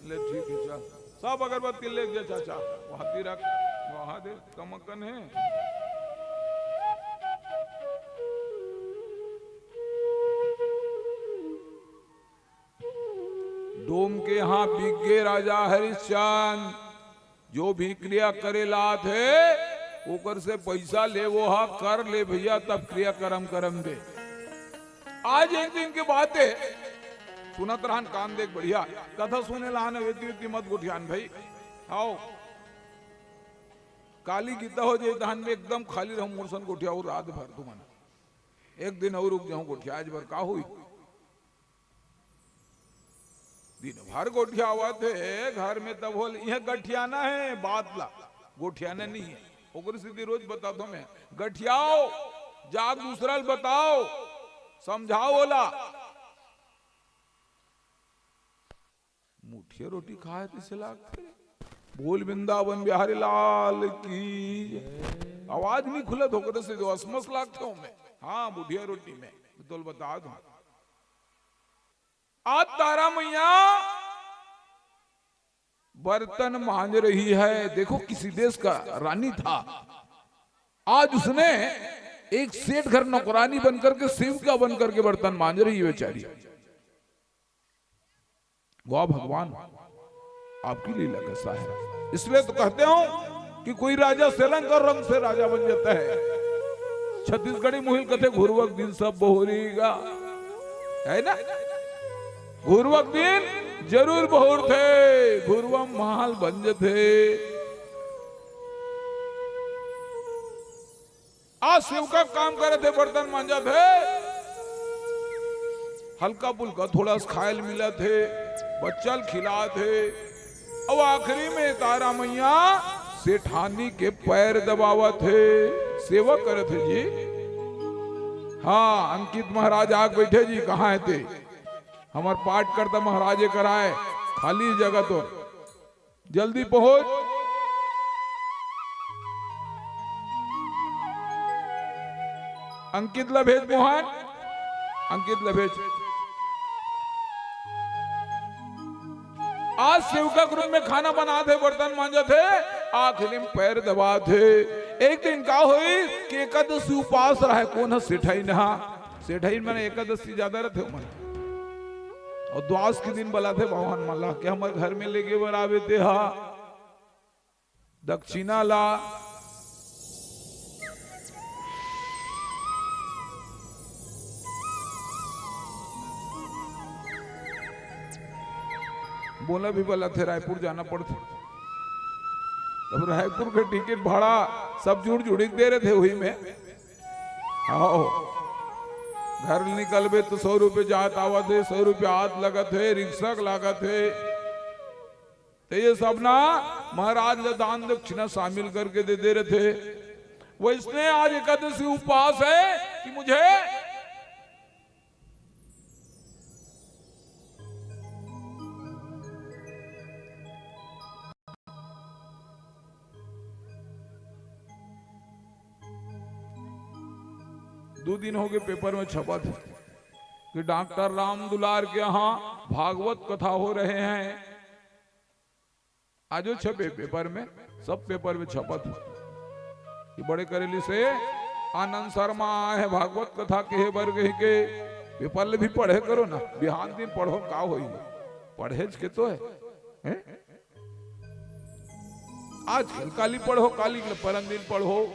ले ठीक हे, चल। सब अगरबत्ती ले जा चाचा, वहाँ ती रख, वहाँ दे, कमकन हे। डोम के यहाँ बिक गे राजा हरिश्चंद। जो भी क्रिया करे ला आथे, ओकर से पैसा ले, वो हा कर ले भैया, तब क्रियाकरम करम दे। आज एक दिन के बात हे, सुनत रहन, कान देख बढ़िया, कथा सुने ला आन, वेती वेती मत गोठियान भाई। आओ, काली गीता हो जाए, तहन में एकदम खाली रहूं, मोर सन गोठियाओ रात भर तुमन। एक दिन और रुक जाऊं गोठिया, आज भर का हुई? दिन भर गोठियावत हे घर में, तब होल, यह गठियाना है बात ला, गोठियाना नहीं है। ओकर सीधी रोज बताथो मैं, गठियाओ, जाग दूसरा ल बताओ, समझाओ ओला। मुठिया रोटी खाए तइसे लागथे। बोल वृंदावन बिहारी लाल की। आवाज नहीं खुलत होकर से जो असमस लागथे ओमे। हाँ, मुठिया रोटी में। तोल बता दूं। आज तारा मैया बर्तन मांज रही है। देखो, किसी देश का रानी था, आज उसने एक सेठ घर नौकरानी बन करके, सेविका बन करके बर्तन मांज रही है बेचारी। वाह भगवान, आपकी लीला कैसा है। इसलिए तो कहते हो कि कोई राजा से रंग और रंग से राजा बन जाता है। छत्तीसगढ़ी मुहिल कथे, "घुरवक दिन सब बहुरीगा", है ना? घुरवक दिन जरूर बहुरथे, घुरवा माल बन जथे। आज सेवका काम करत हे, बर्तन मांजत हे, हल्का फुल्का थोड़ा सा खायल मिलत हे, बच्चा ल खिलात हे। अउ आखिरी में तारा मैया सेठानी के पैर दबावत हे, सेवा करत हे जी। हाँ, अंकित महाराज आके बैठे जी, कहाँ हे ते? हमर पाठ करता महाराज ए कराए, खाली जगह तो। जल्दी पहुंच। अंकित ला भेज मोहन, अंकित ला भेज। आज सेवका के रूप में खाना बनात हे, बर्तन मांजत हे, आखिरी में पैर दबात हे। एक दिन का होई कि एकादशी उपास रहे, कोन ह? सेठाइन ह। सेठाइन मन एकादशी ज्यादा रथे मन। अउ द्वास के दिन बलाथे भगवान मन ला कि हमर घर में लेगे बर आवे ते हा। दक्षिणा ला। मोला भी बलाथे, रायपुर जाना पड़थे। तब रायपुर के टिकट भाड़ा सब जुड़ जुड़ी के दे रहे थे वही में। आओ, घर निकलबे तो सौ रुपये जात आवत हे, सौ रुपये आत लगत हे, रिक्शा के लागत हे। तो ये सब ना महाराज ला दान दक्षिणा शामिल करके दे दे रहे थे। वैसने आज एकादशी उपास है कि मुझे दो दिन हो गए पेपर में छपत हे कि डॉक्टर राम दुलार के यहाँ भागवत कथा हो रहे हैं। आजो छपे पेपर में, सब पेपर में छपत हे। ये बड़े करेली से आनंद शर्मा आए हैं भागवत कथा कहे बर कहि के। पेपर ले भी पढ़े करो ना, बिहान दिन पढ़ो का होई, पढ़ेच के तो है, हैं? आजकल काली पढ़ो, काली के परन दिन पढ़ो।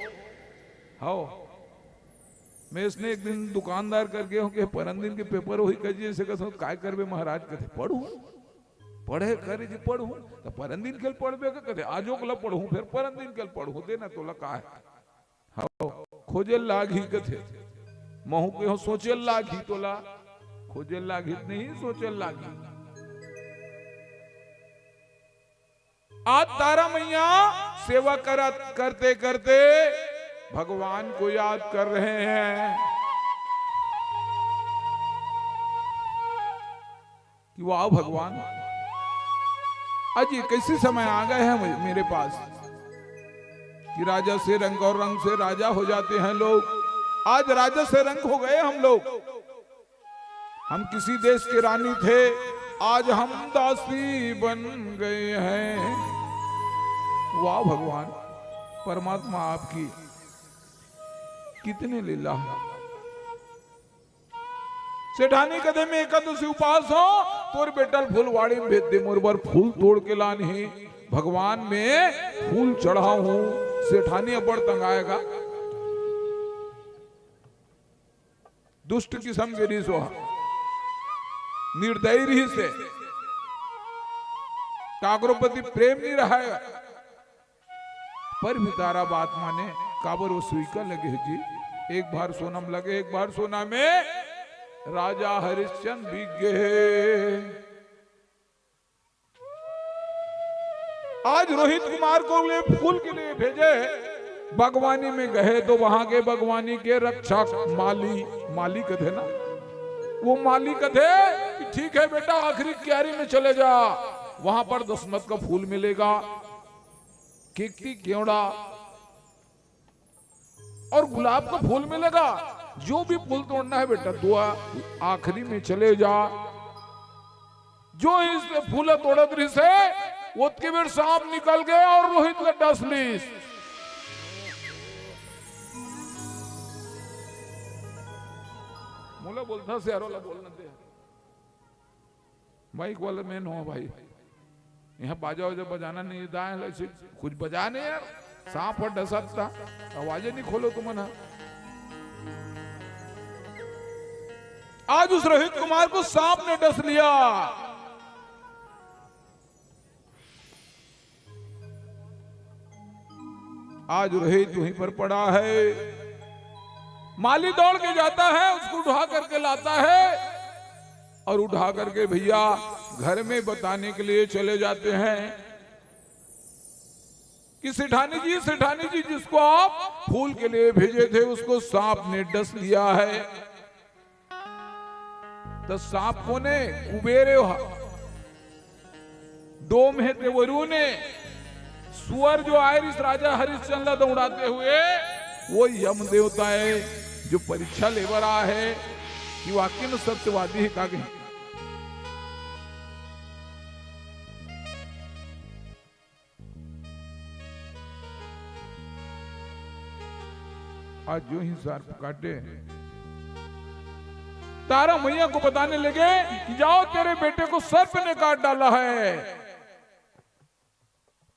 हाओ, मैं इसने एक दिन दुकानदार कर गया हूँ कि परन दिन के पेपर वही कर, जैसे कसम, "काय करबे महाराज?" कहते, "पढ़ू।" पढ़े करे जी पढ़हूं, त परन दिन के ल पढ़बे का कथे, आजो के ल पढ़हूं, फेर परन दिन के ल पढ़हूं, देना तोला का हे? हव, खोजे ल लागही कथे, महूं के हूं सोचे ल लागही तोला, खोजे ल लागही त नहीं सोचे ल लागही। आज तारा मैया सेवा करत, करते करते भगवान को याद कर रहे हैं। कि वाह भगवान, आज ये कैसे समय आ गए हैं मे-, मेरे पास कि राजा से रंग और रंग से राजा हो जाते हैं लोग। आज राजा से रंग हो गए हम लोग। हम किसी देश के रानी थे, आज हम दासी बन गए हैं। वाह भगवान, परमात्मा आपकी कितनी लीला है। सेठानी कथे में एकादशी उपास हो, तोर बेटा ल फुलवाड़ी में भेज दे, मोर बर फूल तोड़ के लान हे, भगवान में फूल चढ़ाहूं। सेठानी अब्बड़ तंगाय गा। दुष्ट किसम के रिहिस ओहा, निर्दयी रिहिस हे, काकरो प्रति प्रेम नइ रहय। पर भी तारा बात माने, काबर वो स्वीकार लगे हे जी। एक भार सोना में लगे, एक भार सोना में राजा हरिश्चंद्र बिक गे हे। आज रोहित कुमार को ले फूल के लिए भेजे, बागवानी में गए तो वहां के बागवानी के रक्षक माली, माली कथे ना, वो माली कथे कि ठीक है बेटा, आखिरी क्यारी में चले जा, वहां पर दसमत का फूल मिलेगा, केकती, केवड़ा और गुलाब का फूल मिलेगा। जो भी फूल तोड़ना है बेटा, दुआ आखिरी में चले जा। जो इस फूल तोड़त रिहिस हे, ओतके बेर सांप निकल गए और रोहित ला डस लिस। मोला बोलथा से यारो ला बोलना दे। माइक वाला मेन हो भाई, यहाँ बाजा वाजा बजाना नहीं, दाएं ले से कुछ बजा नहीं यार, सांप और डसत था, आवाजे नहीं खोलो तुमन हा। आज उस रोहित कुमार को सांप ने डस लिया। आज रोहित वहीं पर पड़ा है। माली दौड़ के जाता है, उसको उठा करके लाता है और उठा करके भैया घर में बताने के लिए चले जाते हैं कि सेठानी जी, सेठानी जी, जिसको आप फूल के लिए भेजे थे, उसको सांप ने डस लिया है। त सांप कोन हे? कुबेर हे ओहा। डोम हे ते वरुण हे। सुअर जो आय रिहिस राजा हरिश्चंद्र ला दौड़ाते हुए, वो यम देवता हे, जो परीक्षा ले बर आय हे कि वाकई में सत्यवादी हे का नहीं। आज जो ही सर्प काटे, तारा मैया को बताने लगे कि जाओ, तेरे बेटे को सर्प ने काट डाला है।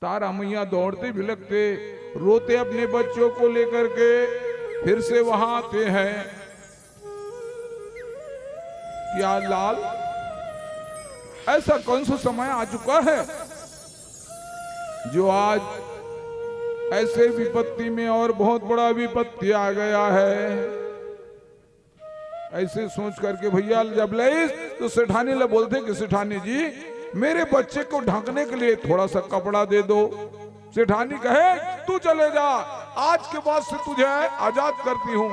तारा मैया दौड़ते भिलकते, रोते अपने बच्चों को लेकर के फिर से वहां आते हैं। क्या लाल, ऐसा कौन सा समय आ चुका है जो आज ऐसे विपत्ति में और बहुत बड़ा विपत्ति आ गया है? ऐसे सोच करके भैया जब लइस तो सेठानी ला बोलथे कि सेठानी जी, मेरे बच्चे को ढकने के लिए थोड़ा सा कपड़ा दे दो। सेठानी कहे, तू चले जा, आज के बाद से तुझे आजाद करती हूँ।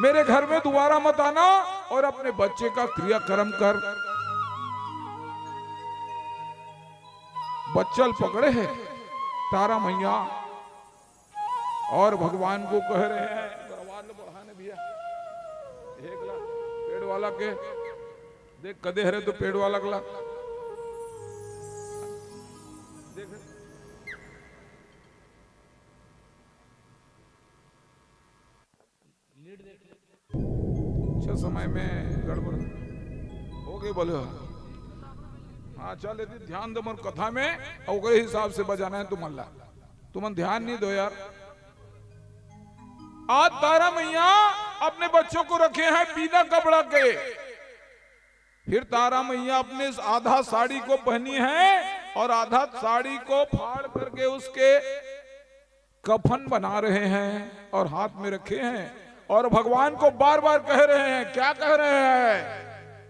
मेरे घर में दोबारा मत आना और अपने बच्चे का क्रियाकर्म कर। बच्चा ल पकड़े हे तारा मैया और भगवान को कह रहे हैं, बरवाद ल बढ़ाने भैया, एक ला पेड़ वाला के देख, कदे हरे तो पेड़ वाला कला देख। अच्छा, समय में गड़बड़ हो गई, बोले हो। हाँ, चल, यदि ध्यान दे मोर कथा में, और ओकरे हिसाब से बजाना है तुमन ला। तुमन ध्यान नहीं दो यार। आज तारा मैया अपने बच्चों को रखे हैं बिना कपड़ा के। फिर तारा मैया अपने आधा साड़ी को पहनी है और आधा साड़ी को फाड़ करके उसके कफन बना रहे हैं और हाथ में रखे हैं और भगवान को बार बार कह रहे हैं। क्या कह रहे हैं?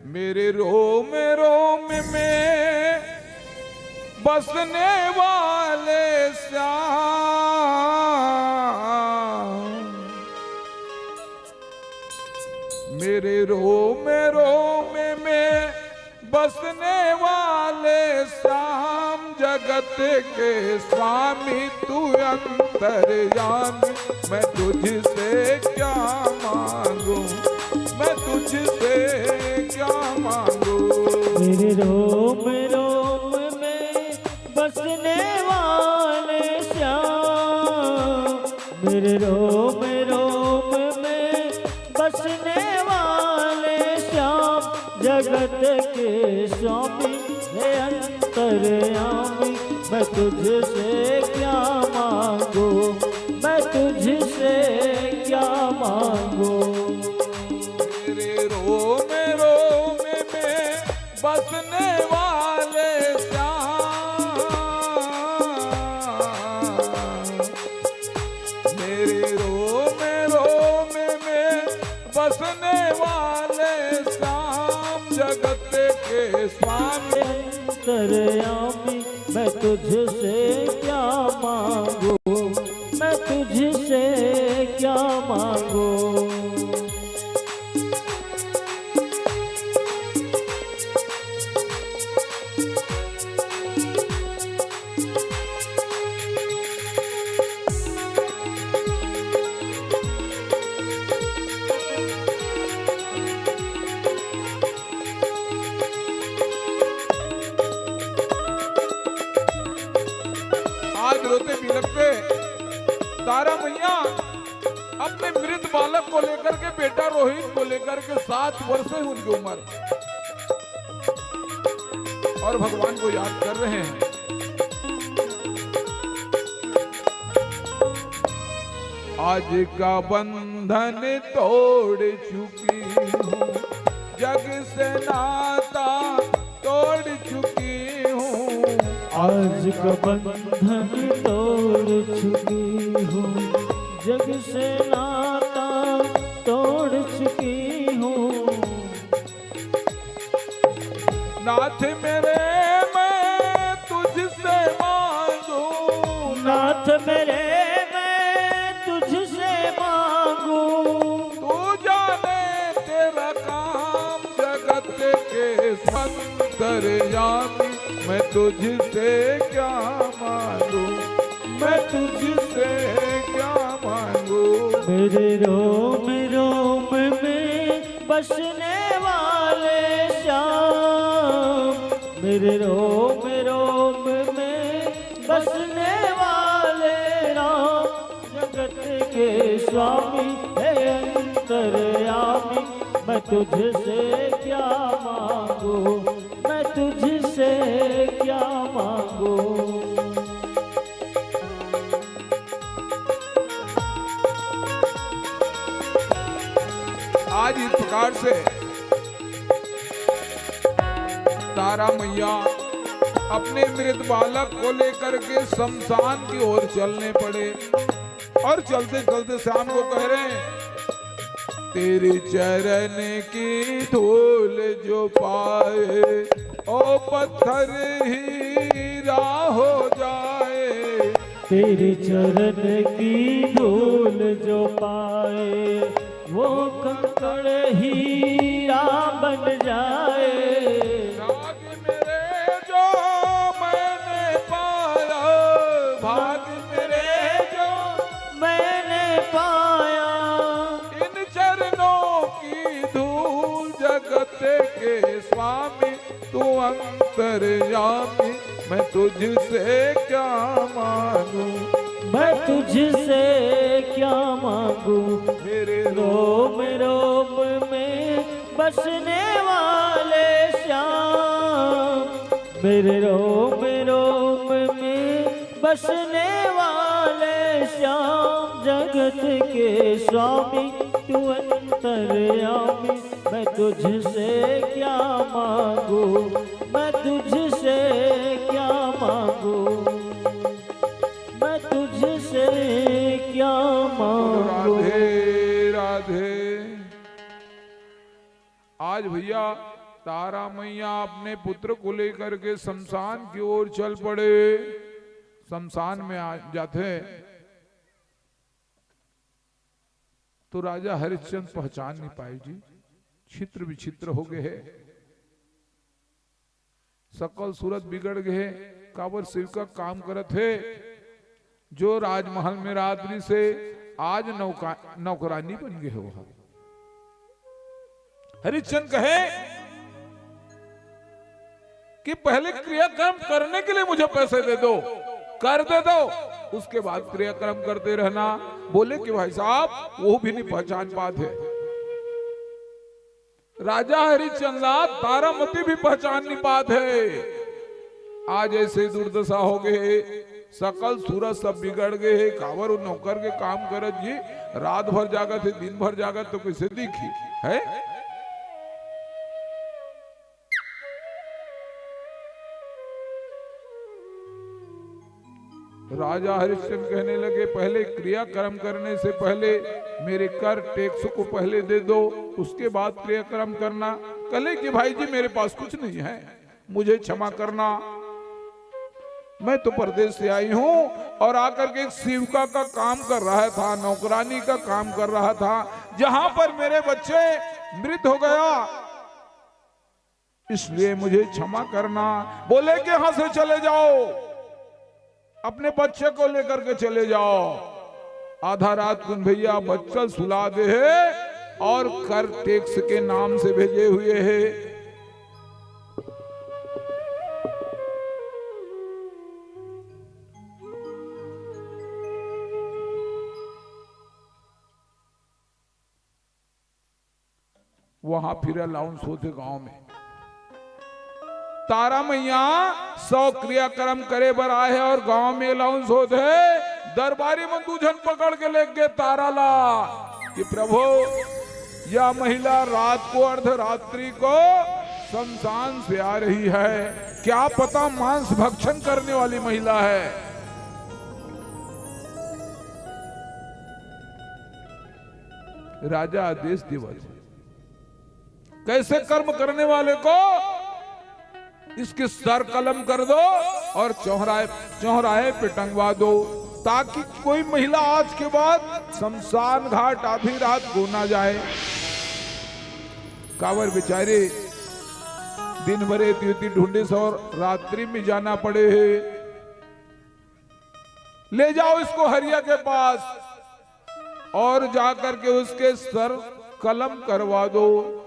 मेरे रोम रोम में बसने वाले श्याम, मेरे रोम रोम में बसने वाले श्याम, जगत के स्वामी तू अंतर्यामी, मैं तुझसे क्या मांगू, मैं तुझसे क्या मांगू। मेरे रोम रोम में बसने वाले श्याम, मेरे रोम रोम में बसने वाले श्याम, जगत के स्वामी, हे अंतर्यामी, मैं तुझसे क्या मांगू, मैं तुझसे क्या मांगू। मेरे रोम रोम में बसने वाले श्याम, मेरे रोम रोम में बसने वाले श्याम, जगत के स्वामी। अंतर्यामी, मैं तुझसे क्या मांगू, मैं तुझसे क्या मांगू। आज रोते बिलखते तारा मैया अपने मृत बालक को लेकर के, बेटा रोहित को लेकर के, सात वर्ष है उनकी उम्र, और भगवान को याद कर रहे हैं। आज का बंधन तोड़ चुकी हूँ, जग से नाता तोड़ चुकी हूँ। आज का बंधन तोड़ चुकी हूँ, जग से नाता तोड़ चुकी हूँ। नाथ मेरे, मैं तुझसे मांगू, नाथ मेरे, मैं तुझसे मांगू। तू जाने तेरा काम, जगत के अंतर्यामी, मैं तुझसे क्या मांगू, मैं तुझसे क्या मांगू। मेरे रोम रोम में बसने वाले श्याम, मेरे रोम रोम में बसने वाले राम, जगत के स्वामी, हे अंतर्यामी, मैं तुझसे क्या मांगू, मैं तुझसे क्या मांगू। आज इस प्रकार से तारा मैया अपने मृत बालक को लेकर के शमशान की ओर चलने पड़े, और चलते चलते श्याम को कह रहे हैं, तेरे चरण की धूल जो पाए, ओ पत्थर हीरा हो जाए। तेरे चरण की धूल जो पाए, वो कंकड़ हीरा बन जाए। भाग मेरे जो मैंने पाया, भाग मेरे जो मैंने पाया। इन चरणों की धूल, जगत के स्वामी तू अंतर्यामी, मैं तुझसे क्या मांगू, मैं तुझसे क्या मांगू। मेरे रोम रोम में बसने वाले श्याम, मेरे रोम रोम में बसने वाले श्याम, जगत के स्वामी तू अंतर्यामी, मैं तुझसे क्या मांगू, मैं तुझसे क्या मांगू, मैं तुझसे क्या मांगू। राधे राधे। आज भैया तारा मैया अपने पुत्र को लेकर के शमशान की ओर चल पड़े। शमशान में आ जाते हैं तो राजा हरिश्चंद्र पहचान नहीं पाए जी, छित्र विचित्र हो गए है, सकल सूरत बिगड़ गए है। काबर सेविका काम करत है, जो राजमहल में रात्रि से आज नौका-, नौकरानी बन गए हो। हरिश्चंद्र कहे कि पहले क्रियाकर्म करने के लिए मुझे पैसे दे दो, कर दे दो, उसके बाद क्रियाकर्म करते रहना। बोले कि भाई साहब, वो भी नहीं पहचान पाते। राजा हरिश्चंद ला तारामती भी पहचान नहीं पात हे। आज ऐसे दुर्दशा हो गए हे, सकल सूरत सब बिगड़ गए हे। काबर वो नौकर के काम करत जी, रात भर जागत हे, दिन भर जागत, तो कैसे दिखी है? राजा हरिश्चंद कहने लगे, "पहले क्रियाकर्म करने से पहले मेरे कर टैक्स को पहले दे दो, उसके बाद क्रियाकर्म करना।" कहले कि, "भाई जी, मेरे पास कुछ नहीं है, मुझे क्षमा करना, मैं तो परदेश से आई हूं और आकर के एक सेविका का काम कर रहा था, नौकरानी का काम कर रहा था, जहां पर मेरे बच्चे मृत हो गया, इसलिए मुझे क्षमा करना।" बोले कि, "यहां से चले जाओ, अपने बच्चे को लेकर के चले जाओ।" आधा रात कुन भैया बच्चा सुला दे हे और कर टैक्स के नाम से भेजे हुए हे। वहां फिर अनाउंस होथे गांव में, "तारा मैया सौ क्रियाकर्म करे बर आए हे।" और गांव में अनाउंस होथे, दरबारी मन दू झन पकड़ के लेके गे तारा ला कि, "प्रभु, यह महिला रात को, अर्धरात्रि को शमशान से आ रही है, क्या पता मांस भक्षण करने वाली महिला है।" राजा आदेश देवत हे, कैसे कर्म करने वाले को इसके सर कलम कर दो और चौराहे, चौराहे पे टंगवा दो, ताकि कोई महिला आज के बाद शमशान घाट आधी रात को ना जाए। काबर बेचारे दिन भर एती ओती ढूंढे से और रात्रि में जाना पड़े हे। ले जाओ इसको हरिया के पास और जाकर के उसके सर कलम करवा दो।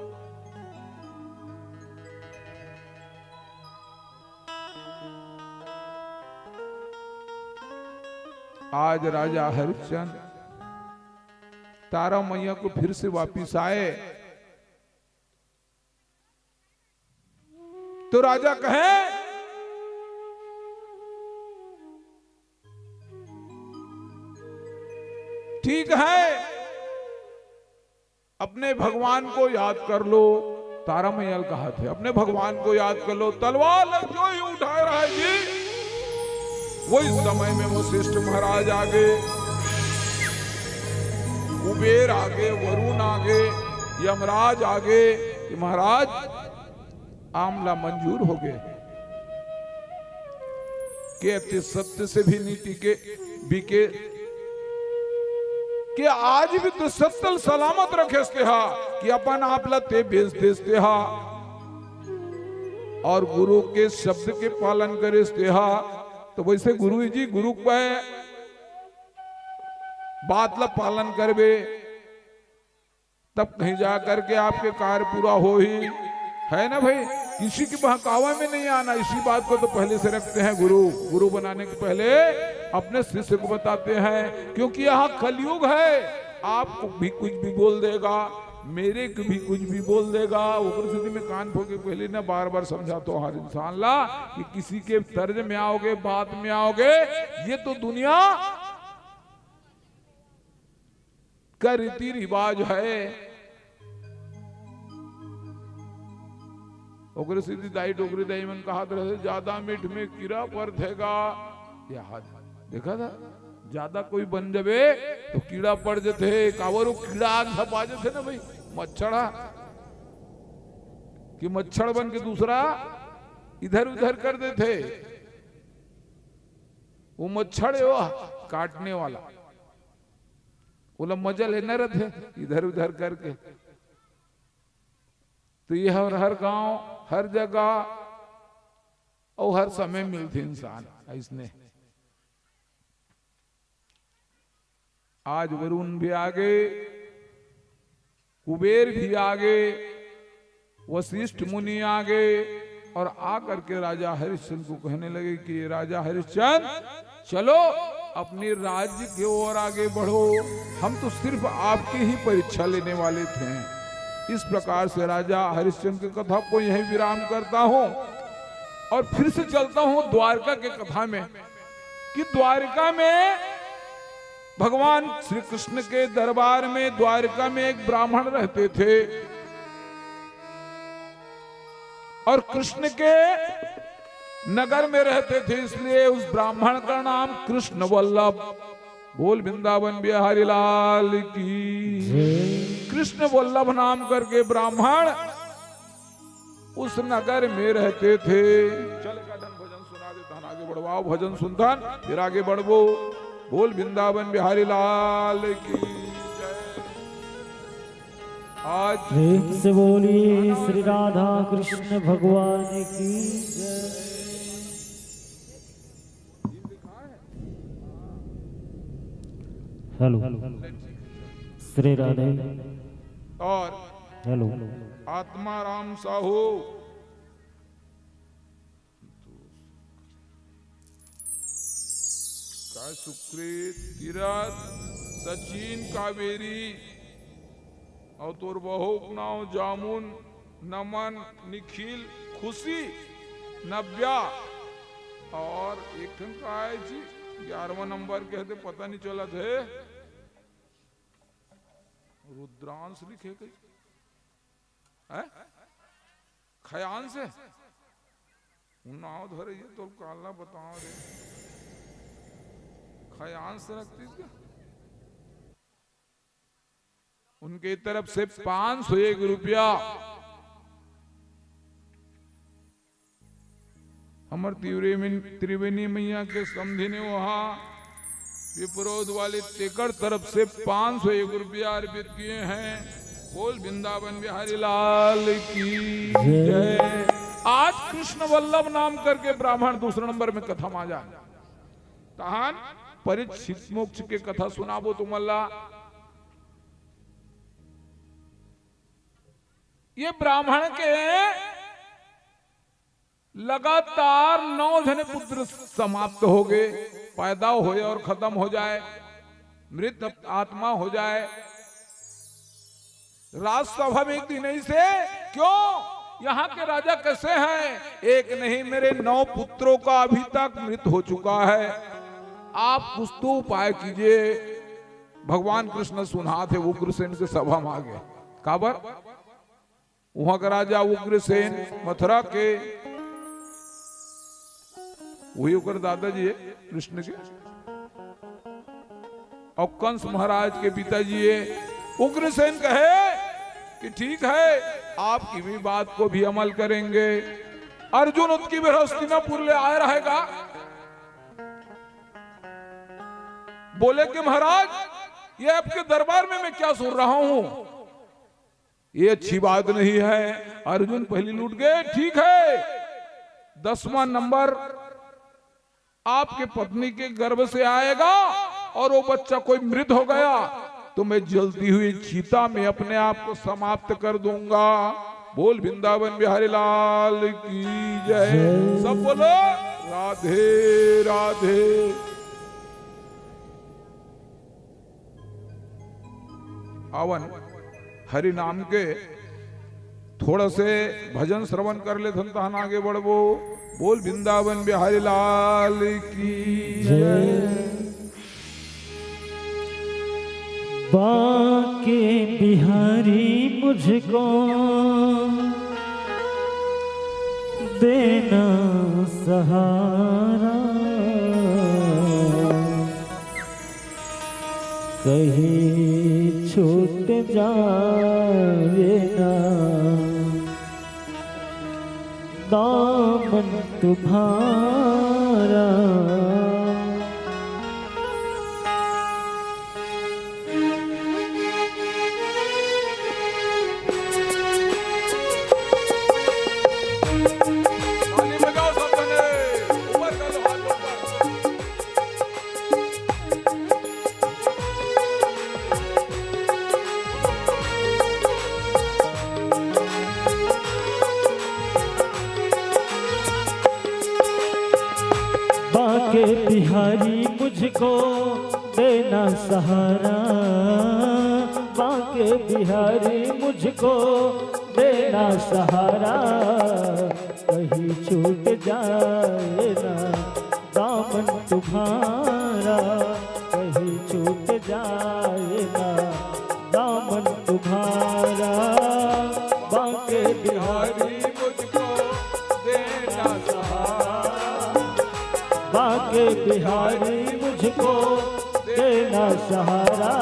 आज राजा हरिश्चंद तारा मैया को फिर से वापिस आए। तो राजा कहे, "ठीक है, अपने भगवान को याद कर लो।" तारा मैया ल कहत हे, "अपने भगवान को याद कर लो।" तलवार ल जो ही उठाए रहा हे जी, वही समय में वशिष्ठ महाराज आगे, कुबेर आगे, वरुण आगे, यमराज आगे कि महाराज, आप ला मंजूर हो गे। के अति सत्य से भी नीति के बिके, के आज भी तो सत्य ल सलामत रखेस तेहा, कि अपन आप ला ते बेच देस तेहा, और गुरु के शब्द के पालन करेस तेहा। तो वैसे गुरु जी, गुरु के बात ला पालन करबे, तब कहीं जा करके आपके कार्य पूरा होही, है ना भाई? किसी के बहकावा में नहीं आना, इसी बात को तो पहले से रखते हैं गुरु। गुरु बनाने के पहले अपने शिष्य को बताते हैं, क्योंकि यहाँ कलयुग है। आपको भी कुछ भी बोल देगा, मेरे को भी कुछ भी बोल देगा। ओकर सेती मैं कान खोल के पहले ना बार बार समझाथों हर इंसान ला कि किसी के तर्ज में आओगे, बात में आओगे, ये तो दुनिया का रीति रिवाज है। ओकरे सेती दाई, डोकरी दाई मन कहत रहे, "ज्यादा मीठ में कीड़ा परथे गा।" याद देखा था, ज्यादा कोई बन जावे तो कीड़ा पड़ जथे। काबर वो कीड़ा आग झपा जथे ना भाई, मच्छर हा, कि मच्छर बन के दूसरा इधर उधर कर देथे। वो मच्छर है वो काटने वाला, ओला मजा लेना रथे इधर उधर करके। तो ये हर, हर गांव, हर जगह और हर समय मिलथे इंसान अइसने। आज वरुण भी आगे, कुबेर भी आगे, वशिष्ठ मुनि आगे और आकर के राजा हरिश्चंद्र को कहने लगे कि "राजा हरिश्चंद्र, चलो अपने राज्य की ओर आगे बढ़ो, हम तो सिर्फ आपकी ही परीक्षा लेने वाले थे।" इस प्रकार से राजा हरिश्चंद्र की कथा को यहीं विराम करता हूं और फिर से चलता हूं द्वारका के कथा में, कि द्वारका में भगवान श्री कृष्ण के दरबार में द्वारका में एक ब्राह्मण रहते थे और कृष्ण के नगर में रहते थे, इसलिए उस ब्राह्मण का नाम कृष्ण वल्लभ। बोल वृंदावन बिहारी लाल की। कृष्ण वल्लभ नाम करके ब्राह्मण उस नगर में रहते थे। चल का ढंग भजन सुना देता हन, आगे बढ़वाओ भजन सुनता हन, फिर आगे बढ़बो। बोल वृंदावन बिहारी लाल की जय। आज प्रेम से बोली श्री राधा कृष्ण भगवान की जय। हेलो, श्री राधे। और हेलो। आत्माराम साहू, का सुकृत, तीरथ, सचिन, कावेरी, अउ तोर बहू के नाव जामुन, नमन, निखिल, खुशी, नव्या, और एक ठन का आय जी, ग्यारहवाँ नंबर के हते, पता नहीं चलत हे, रुद्रांश लिखे कही, हैं? खयांश हे? उन नाव धरे ये तो काला बताओ रे, खयांश रखती क्या? उनके तरफ से पाँच सौ एक रुपया हमर त्रिवेणी, त्रिवेणी मैया के समधी ने वहाँ विप्रोध वाले तेकर तरफ से पाँच सौ एक रुपया अर्पित किए हैं। बोल वृंदावन बिहारी लाल की जय। आज कृष्ण वल्लभ नाम करके ब्राह्मण दूसरे नंबर में कथा मा जाए। तहान परीक्षित मोक्ष के कथा सुनाबो तुमन ला। ये ब्राह्मण के लगातार नौ झने पुत्र समाप्त हो गए, पैदा होए और खत्म हो जाए, मृत आत्मा हो जाए। राजसभा में एक दिन ऐसे, क्यों, यहाँ के राजा कैसे हैं? एक नहीं, मेरे नौ पुत्रों का अभी तक मृत हो चुका है। आप कुछ तो उपाय कीजिए। भगवान कृष्ण सुनाथे, उग्रसेन के सभा में आ गए। काबर? वहां का राजा उग्रसेन मथुरा के, वही ओकर दादाजी है कृष्ण के, और कंस महाराज के पिताजी है। उग्रसेन कहे कि ठीक है, आपकी भी बात को भी अमल करेंगे। अर्जुन उनकी भी हस्तिनापुर ले आए रहेगा। बोले कि महाराज, ये आपके दरबार में मैं क्या सुन रहा हूं? ये अच्छी बात नहीं है। अर्जुन पहली लूट गए, ठीक है, दसवां नंबर आपके पत्नी के गर्भ से आएगा और वो बच्चा कोई मृत हो गया तो मैं जलती हुई चिता में अपने आप को समाप्त कर दूंगा। बोल वृंदावन बिहारी लाल की जय। जय। सब बोलो राधे राधे। आवन हरि नाम के थोड़ा से भजन श्रवण कर लेथन, तहन आगे बढ़बो। बोल वृंदावन बिहारी लाल की जय। जय। बांके बिहारी मुझको देना सहारा, कहीं छूट जावे ना दामन तुम्हारा। ताली बजाओ सब जने, ऊपर कर लो हाथ ऊपर। बांके बिहारी मुझको देना सहारा, बांके बिहारी मुझको देना सहारा, कहीं छूट जाए ना दामन तुम्हारा, कहीं छूट जाए ना दामन तुम्हारा। बांके बिहारी मुझको देना सहारा, बांके बिहारी मुझको देना सहारा,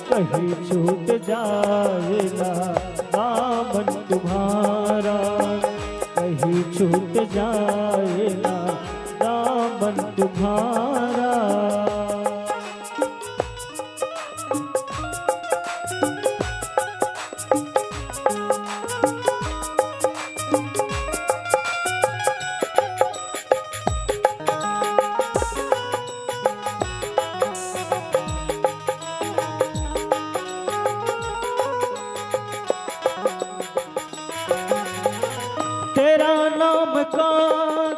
कहीं छूट जाए ना दामन तुम्हारा, कहीं छूट जाए ना दामन तुम्हारा। तेरा नाम का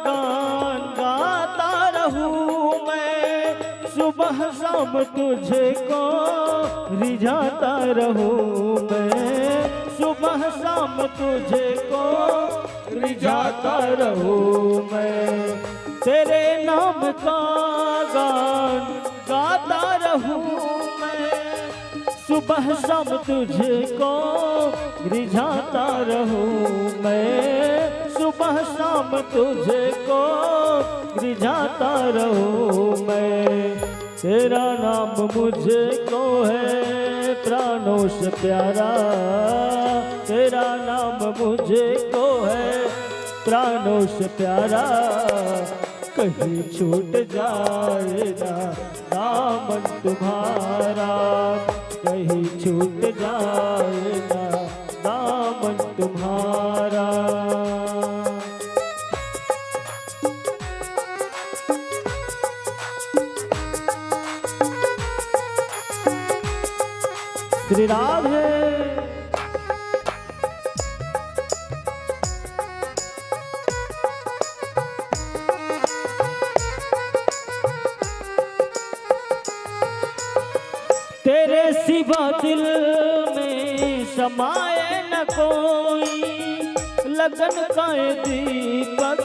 गान गाता रहूं मैं, सुबह शाम तुझको रिझाता रहूं मैं, सुबह शाम तुझको रिझाता रहूं मैं। तेरे नाम का गान गाता रहूं मैं, सुबह शाम तुझको रिझाता रहूं मैं, सुबह शाम तुझको रिझाता रहूं मैं। तेरा नाम मुझको है प्राणों से प्यारा, तेरा नाम मुझको है प्राणों से प्यारा। कहीं छूट जाए ना दामन तुम्हारा, कहीं छूट जाए ना दामन तुम्हारा। श्री राधे। तेरे सिवा दिल में समाए न कोई, लगन का ये दीपक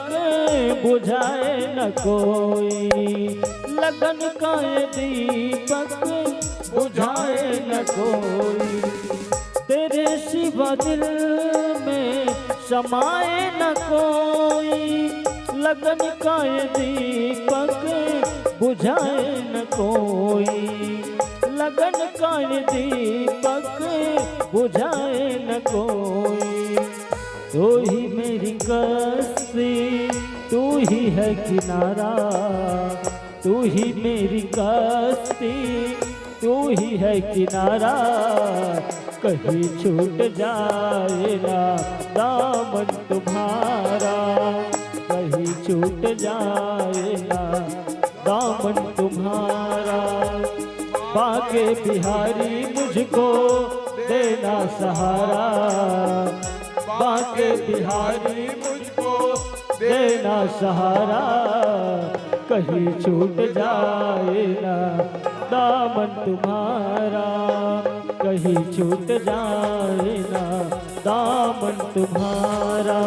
बुझाए न कोई, लगन का ये दीपक बुझाए न कोई। तेरे सिवा दिल में समाए न कोई, लगन का ये दीपक बुझाए न कोई, लगन का ये दीपक बुझाए न कोई। तू ही मेरी कश्ती, तू ही है किनारा, तू ही मेरी कश्ती, तू ही है किनारा। कहीं छूट जाए ना दामन तुम्हारा, कहीं छूट जाए ना दामन तुम्हारा। बांके बिहारी मुझको देना सहारा, बांके बिहारी मुझको देना सहारा। कहीं छूट जाए ना दामन तुम्हारा, कहीं छूट जाए ना दामन तुम्हारा,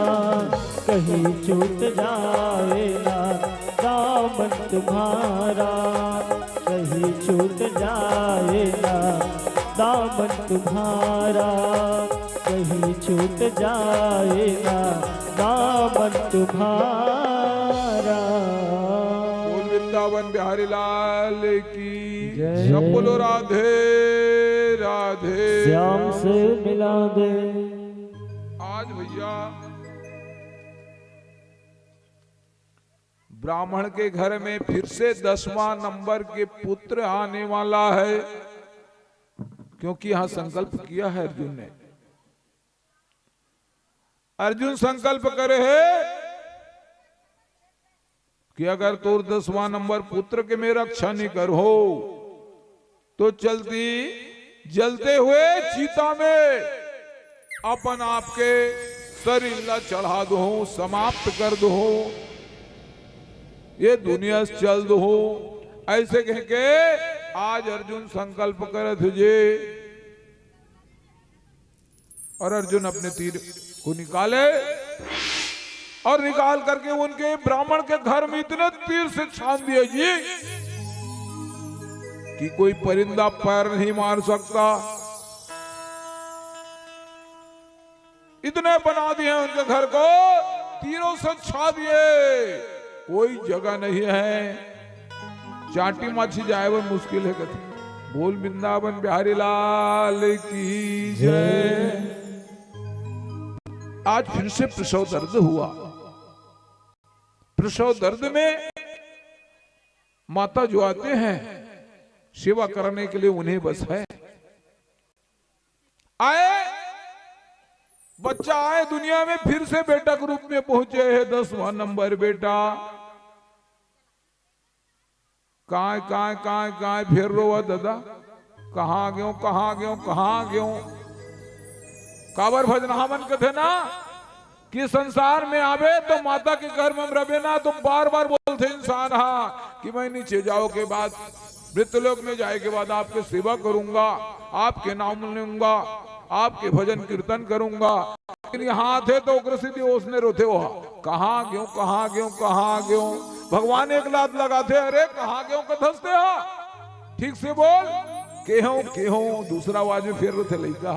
कहीं छूट जाए ना दामन तुम्हारा, कहीं छूट जाए ना दामन तुम्हारा, कहीं छूट जाए ना दामन तुम्हारा। बोल वृंदावन बिहारी लाल की जय। सब बोलो राधे राधे। श्याम से मिला दे। आज भैया ब्राह्मण के घर में फिर से दसवां नंबर के पुत्र आने वाला है, क्योंकि यहां संकल्प किया है अर्जुन ने। अर्जुन संकल्प करे है कि अगर तोर दसवां नंबर पुत्र के मैं रक्षा नहीं करहूं, तो चलती जलते हुए चिता में अपन आपके शरीर ला चढ़ा दूं, समाप्त कर दूं, ये दुनिया से चल दूं। ऐसे कह के आज अर्जुन संकल्प करत हे जी। और अर्जुन अपने तीर को निकाले और निकाल करके उनके ब्राह्मण के घर में इतने तीर से छान दिए जी कि कोई परिंदा पैर नहीं मार सकता। इतने बना दिए उनके घर को, तीरों से छा दिए, कोई जगह नहीं है। चांटी माछी जाए वो मुश्किल है कथे। बोल वृंदावन बिहारी लाल की जय। आज फिर से प्रसव दर्द हुआ। प्रसव दर्द में माता जो आते हैं सेवा करने के लिए, उन्हें बस है। आए, बच्चा आए दुनिया में, फिर से बेटा के रूप में पहुंचे है, दसवां नंबर बेटा। काय काय काय काय फिर रोवा दादा, कहाँ गयो, कहाँ गयो, कहाँ गयो? काबर भजनहा मन कथे ना कि संसार में आवे तो माता के गर्भ में रवे ना, तो बार बार बोलथे इंसान हा कि मैं नीचे जाओ के बाद मृत्युलोक में जाए के बाद आपके सेवा करूंगा, आपके नाम लूंगा, आपके भजन कीर्तन करूंगा। लेकिन यहाँ आथे तो ओकरे सीधी ओसने रोथे हो, कहाँ गयो, कहाँ गयो, कहाँ गयो? भगवान एक लात लगाथे, अरे कहाँ गयो कथस ते हा, ठीक से बोल। केहो केहो, दूसरा आवाज में फिर रोथे लइका,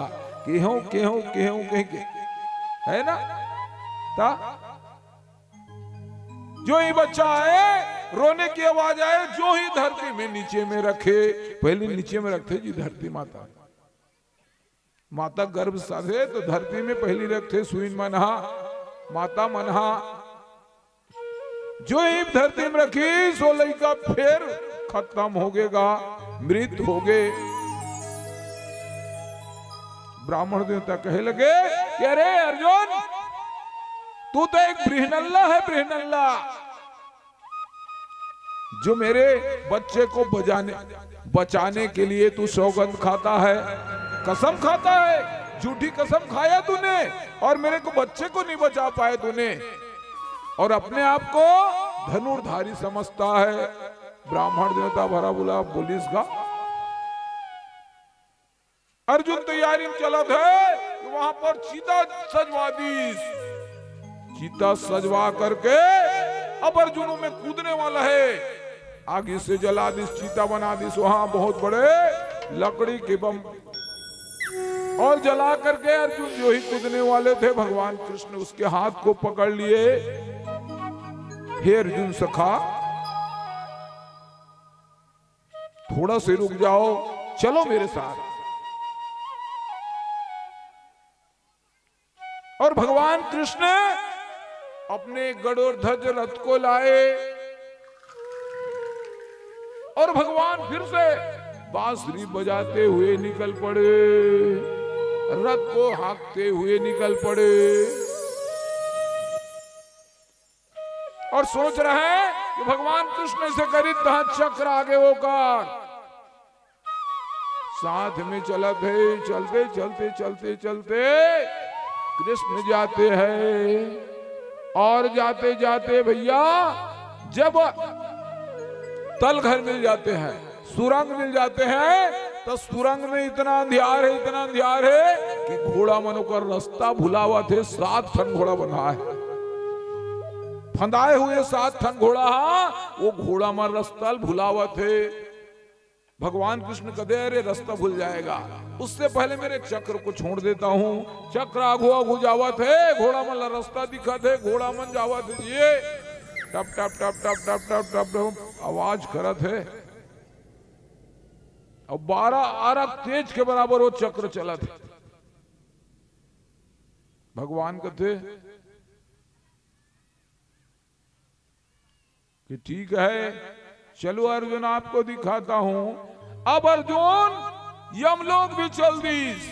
केहो केहो केहो कह के, है ना? ता जो ही बच्चा आए, रोने की आवाज आए, जो ही धरती में नीचे में रखे, पहले नीचे में रखथे जी धरती माता। माता गर्भ साधे तो धरती में पहली रखथे सुइन मनहा, माता मनहा। जो ही धरती में रखी, सो लइका फिर खत्म हो गेगा, मृत हो गे। ब्राह्मण देवता कहे लगे कि अरे अर्जुन, तू तो एक बृहनल्ला है, बृहनल्ला, जो मेरे बच्चे को बजाने, बचाने के लिए तू सौगंध खाता है, कसम खाता है, झूठी कसम खाया तूने, और मेरे को, बच्चे को नहीं बचा पाए तूने, और अपने आप को धनुर्धारी समझता है। ब्राह्मण देवता भरा बुला बोलिस गा। अर्जुन तैयारी में चलत है कि वहां पर चिता सजवा दीस। चिता सजवा करके अब अर्जुन में कूदने वाला है। आगी से जला दीस, चिता बना दीस, वहां बहुत बड़े लकड़ी के बम। और जला करके अर्जुन जो ही कूदने वाले थे, भगवान कृष्ण उसके हाथ को पकड़ लिए। हे अर्जुन सखा, थोड़ा से रुक जाओ, चलो मेरे साथ। और भगवान कृष्ण अपने गरुड़ ध्वज रथ को लाए और भगवान फिर से बांसुरी बजाते हुए निकल पड़े, रथ को हाँकते हुए निकल पड़े। और सोच रहे हैं कि भगवान कृष्ण से करी तहाँ चक्र आगे होकर साथ में चलत है। चलते चलते चलते चलते कृष्ण जाते हैं और जाते जाते भैया जब तल घर मिल जाते हैं, सुरंग मिल जाते हैं, तो सुरंग में इतना अंधियार है, इतना अंधियार है कि घोड़ा मन ओकर रास्ता भुलावत है। सात ठन घोड़ा बंधा है, फंदाए हुए सात ठन घोड़ा हा, वो घोड़ा मन रास्ता भुलावत है। भगवान कृष्ण कथे, अरे रास्ता भूल जाएगा, उससे पहले मेरे चक्र को छोड़ देता हूँ। चक्र आघू आघू जावत है, घोड़ा मन ला रास्ता दिखत है, घोड़ा मन जावत है जी, टप टप टप टप टप टप टप टप आवाज करत है। अब बारह आरक तेज के बराबर वो चक्र चलत है। भगवान कथे कि ठीक है, चलो अर्जुन, आपको दिखाता हूं। अब अर्जुन यमलोक भी चल दीस,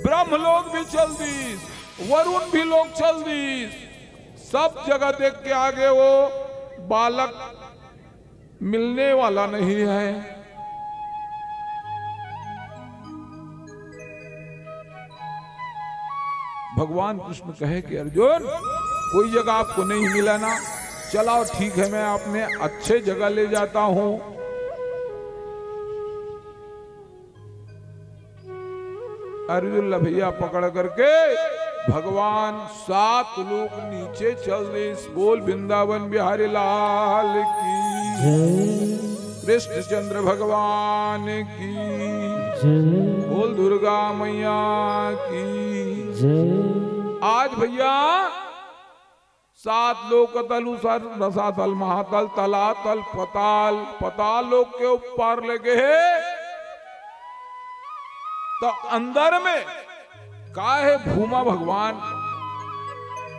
ब्रह्मलोक भी चल दीस, वरुण भी लोक चल दीस, सब जगह देख के आगे वो बालक मिलने वाला नहीं है। भगवान कृष्ण कहे कि अर्जुन, कोई जगह आपको नहीं मिला ना, चलाओ, ठीक है, मैं आपने अच्छे जगह ले जाता हूं। अर्जुन ला भैया पकड़ करके भगवान सात लोक नीचे चल दिस। बोल वृंदावन बिहारी लाल की, जय। कृष्णचंद्र भगवान की, जय। बोल दुर्गा मैया की, जय। आज भैया सात लोक तल, ऊपर रसातल, महातल, तलातल, पताल, पताल लोक के ऊपर लगे हे। तो अंदर में का हे? भूमा भगवान।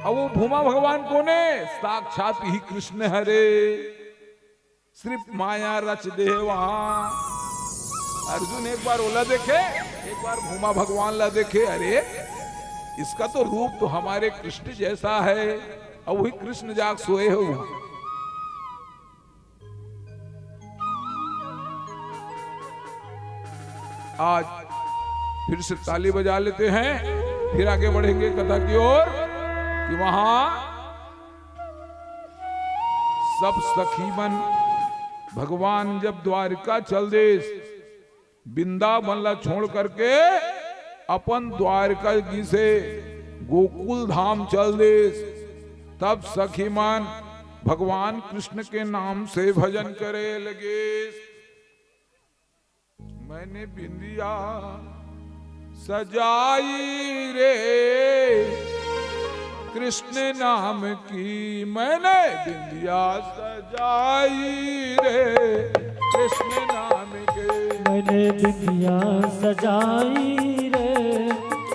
अब वो भूमा भगवान कोन हे? साक्षात ही कृष्ण हरे। सिर्फ माया रच दे हे वहां। अर्जुन एक बार ओला देखे, एक बार भूमा भगवान ला देखे। अरे, इसका तो रूप तो हमारे कृष्ण जैसा है। अब वही कृष्ण जाग सोए हो वहां। आज फिर से ताली बजा लेते हैं, फिर आगे बढ़ेंगे कथा की ओर कि वहां सब सखी मन भगवान जब द्वारिका चल देस, वृंदावन ला छोड़ करके अपन द्वारिका गिसे गोकुल धाम चल देस, तब सखी मन भगवान कृष्ण के नाम से भजन करे लगे। मैंने बिंदिया सजाई रे कृष्ण नाम की, मैंने बिंदिया सजाई रे कृष्ण नाम के। मैंने बिंदिया सजाई रे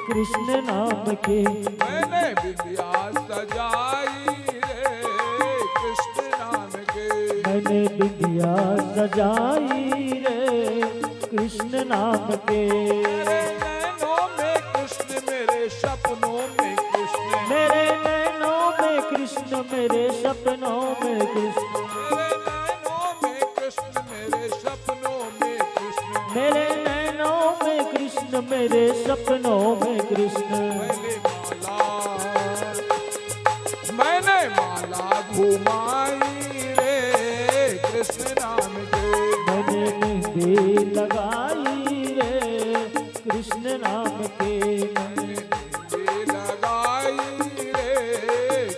कृष्ण नाम के। मैंने बिंदिया सजाई रे कृष्ण नाम के। मैंने बिंदिया सजाई रे कृष्ण नाम के। मेरे नैनों में कृष्ण, मेरे सपनों में कृष्ण। मेरे नैनों में कृष्ण, मेरे सपनों में कृष्ण। मेरे नैनों में कृष्ण, मेरे सपनों में कृष्ण। मेरे नैनों में कृष्ण, मेरे सपनों में कृष्ण। मैंने माला, मैंने माला घुमाई रे कृष्ण नाम के। मैंने मेहंदी लगाई रे कृष्ण नाम के। मैंने मेहंदी लगाई रे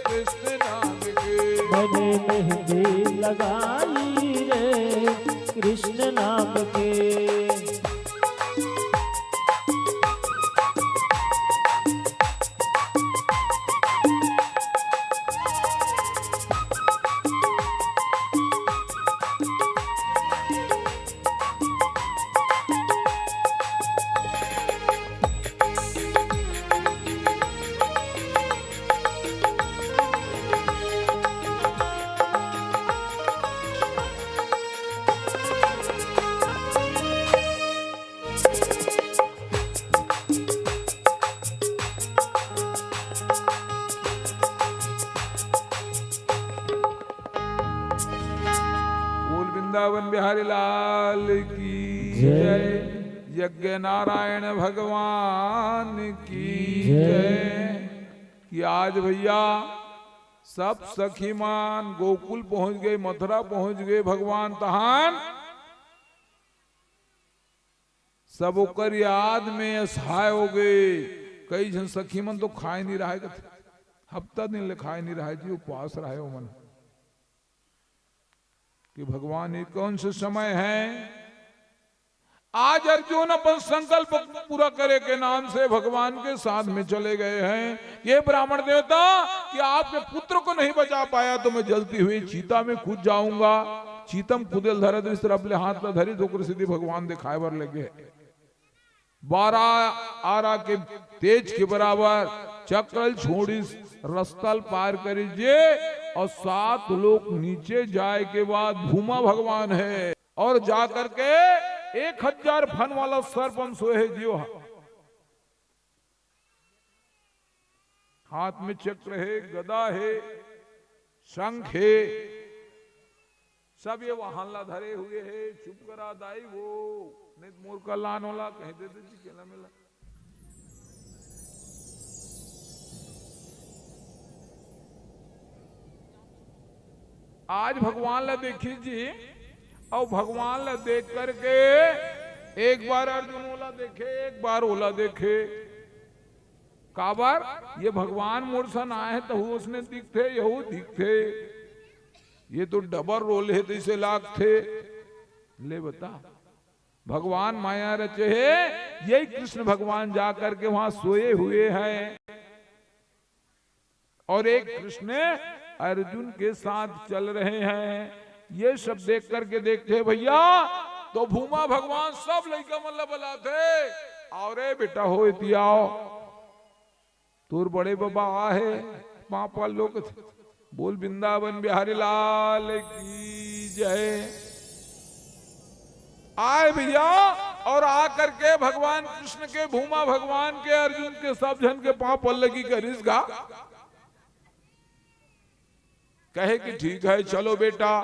कृष्ण नाम के। मैंने मेहंदी लगाई रे कृष्ण नाम के। बोल वृंदावन बिहारी लाल की जय। जय। यज्ञ नारायण भगवान की जय। जय। कि आज भैया सब सखी मन गोकुल पहुंच गए, मथुरा पहुंच गए, भगवान तहान सब ओकर याद में असहाय हो गए। कई झन सखी मन तो खाए नहीं रहे, कथे, हफ्ता दिन ले खाए नहीं रहे जी, उपवास रहे ओमन। कि भगवान, ये कौन सा समय है? आज अर्जुन अपन संकल्प पूरा करे के नाम से भगवान के साथ में चले गए हैं। ये ब्राह्मण देवता, कि आपके पुत्र को नहीं बचा पाया तो मैं जलती हुई चिता में कूद जाऊंगा। चिता म कूदे ल धरत रिहिस, त अपने हाथ ला धरिस, ओकर सेती भगवान दिखाए बर लगे। बारह आरा के तेज के बराबर चक्र ल छोड़िस, रस्ता ल पार करिस जे, अउ सात लोक नीचे जाए के बाद भूमा भगवान हे, अउ जा करके एक हजार फन वाला सर्प म सोए हे जी ओ ह। हाथ में चक्र हे, गदा हे, शंख हे, सब ये वाहन ला धरे हुए हे। चुप करा दाई वो, नहीं तो मोर कल्याण होला, कहीं दे दे जी, केला मेला। आज भगवान ला देखिस जी, अउ भगवान ला देख करके एक बार अर्जुन ओला देखे, एक बार ओला देखे। काबर? ये भगवान मोर सन आए हे, तहू ओसने दिखथे, यहू दिखथे। ये तो डबल रोल हे, तइसे लागथे। ले बता, भगवान माया रचे हे, यही कृष्ण भगवान जा करके वहां सोए हुए हैं। और एक कृष्ण अर्जुन के साथ चल रहे हैं। ये सब देख करके देखते हैं भैया, तो भूमा भगवान सब लइका मन ला बलाथे, "आओ रे बेटा, हो एती आओ, तोर बड़े बाबा आहे।" पापा लोग बोल, "वृंदावन बिहारी लाल की जय।" आए भैया, और आ करके भगवान कृष्ण के, भूमा भगवान के, अर्जुन के, सब झन के पांव पल्लगी करिस गा। कहे कि ठीक है, चलो बेटा।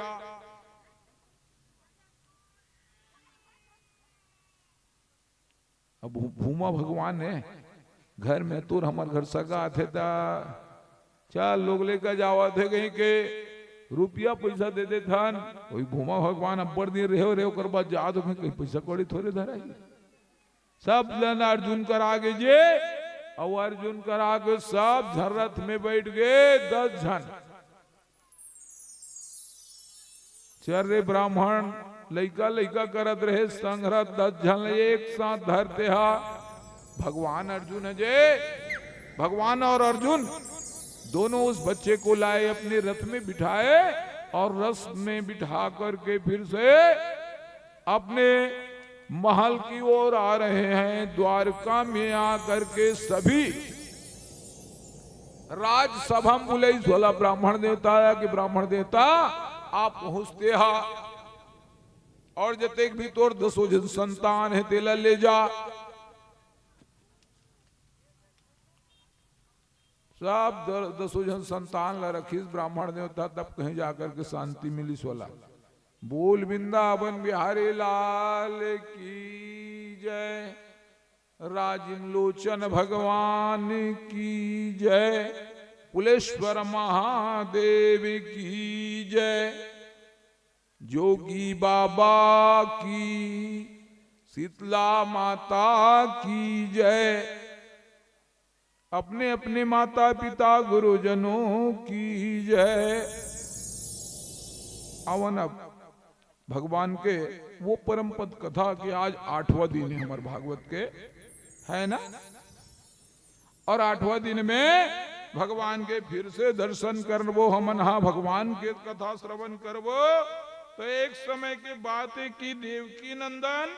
अब भू-, भूमा भगवान हे, घर में तोर हमर घर सगा आथे ता चार लोग लेकर जावत हे, कहीं के रुपया पैसा दे देथन, वही भूमा भगवान अब्बड़ दिन रहे, रहे, ओकर बाद जात हो, कहीं पैसा कौड़ी थोरे धराई। सब जन अर्जुन करा गे जे, अउ अर्जुन करा के सब झन रथ में बैठ गे, दस झन। चर्रे ब्राह्मण लइका लइका करत रहे, संघरा दस झन ल एक साथ धरते हा। भगवान अर्जुन हे जे, भगवान और अर्जुन दोनों उस बच्चे को लाए, अपने रथ में बिठाए और रथ में बिठा करके फिर से अपने महल की ओर आ रहे हैं। द्वारका में आकर के सभी राजसभा में बुलाइस वाला ब्राह्मण देवता या कि ब्राह्मण देवता आप पहुंचते हा, और जतेक भी तोर दसों जन संतान हे, तेला ले जा। सब द-, दसों जन संतान ला रखिस ब्राह्मण देवता, तब कहीं जाकर के शांति मिलिस वाला। बोल वृंदावन बिहारी लाल की जय, राजिम लोचन भगवान की जय, कुलेश्वर महादेव की जय, जोगी बाबा की, शीतला माता की जय, अपने अपने माता पिता गुरुजनों की जय। आवन अब भगवान के वो परम पद कथा के आज आठवां दिन हे हमर भागवत के, है ना? और आठवां दिन में भगवान के फिर से दर्शन करबो हमन हा, भगवान के कथा श्रवण करबो। तो एक समय के बात हे कि देवकी नंदन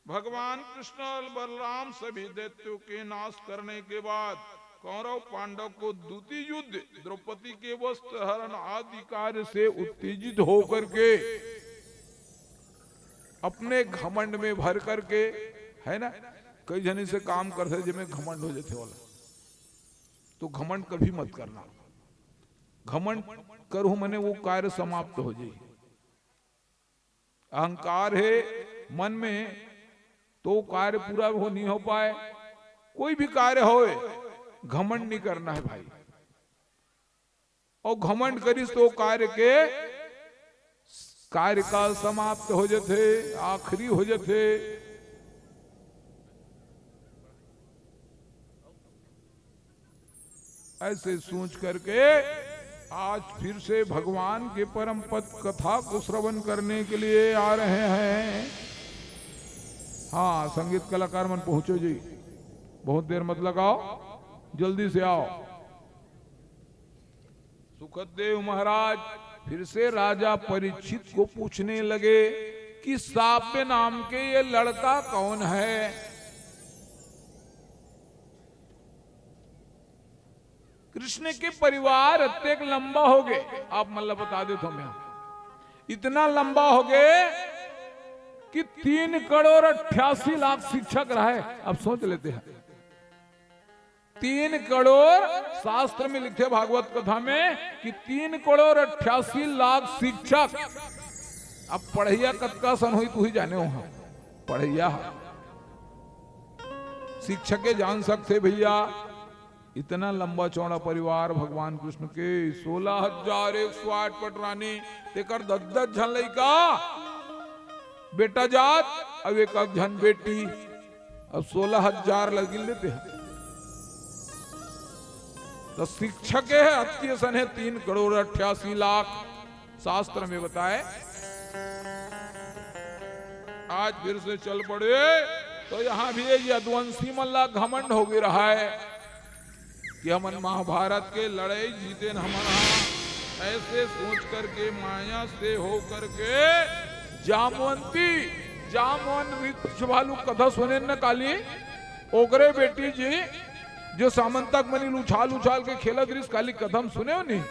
भगवान कृष्ण और बलराम सभी दैत्यों के नाश करने के बाद कौरव पांडव को द्वितीय युद्ध, द्रौपदी के वस्त्र हरण आदि कार्य से उत्तेजित होकर के अपने घमंड में भर करके, है ना, कई झन अइसे काम करथे जेमे घमंड हो जाथे वाला, तो घमंड कभी मत करना। घमंड करहू मने वो कार्य समाप्त हो जाही। अहंकार हे मन में, तो कार्य पूरा हो, नहीं हो पाए। कोई भी कार्य होए, घमंड नहीं करना है भाई। और घमंड करिस तो कार्य के, कार्यकाल समाप्त हो जथे, आखिरी हो जथे। ऐसे सोच करके आज फिर से भगवान के परम पद कथा को श्रवण करने के लिए आ रहे हैं। हाँ, संगीत कलाकार मन पहुंचो जी, बहुत देर मत लगाओ, जल्दी से आओ। सुखदेव महाराज फिर से राजा परीक्षित को पूछने लगे कि साव्य नाम के ये लड़का कौन है? कृष्ण के परिवार अतेक लंबा हो गए, आप मन ला बता देथों मैं, इतना लंबा हो गए कि तीन करोड़ अट्ठासी लाख शिक्षक रहे। अब सोच लेते हैं, तीन करोड़, शास्त्र में लिखे भागवत कथा में कि तीन करोड़ अट्ठासी लाख शिक्षक। अब पढ़इया कतका सन होही, तू ही जाने हो, पढ़इया शिक्षक के जान सकथे भैया। इतना लंबा चौड़ा परिवार भगवान कृष्ण के, सोलह हजार एक सौ आठ पटरानी, तेकर दस दस झन लइका, बेटा जात, अब एक आध झन बेटी, अब सोलह हजार लगिन लेते हैं। तो शिक्षक हे अत्य सने तीन करोड़ अट्ठासी लाख, शास्त्र में बताए। आज फिर से चल पड़े, तो यहाँ भी ये यदुवंशी मन ला घमंड हो गया रहा है कि हमन महाभारत के लड़ाई जीतेन हमन हा, ऐसे सोच करके, माया से हो करके जामवंती, जामवन वृक्ष भालू कथा सुनेन न काली, ओकरे बेटी जी जो सामंतक मनी ल उछाल उछाल के खेलत रिस, काली कथा म सुने हो नहीं?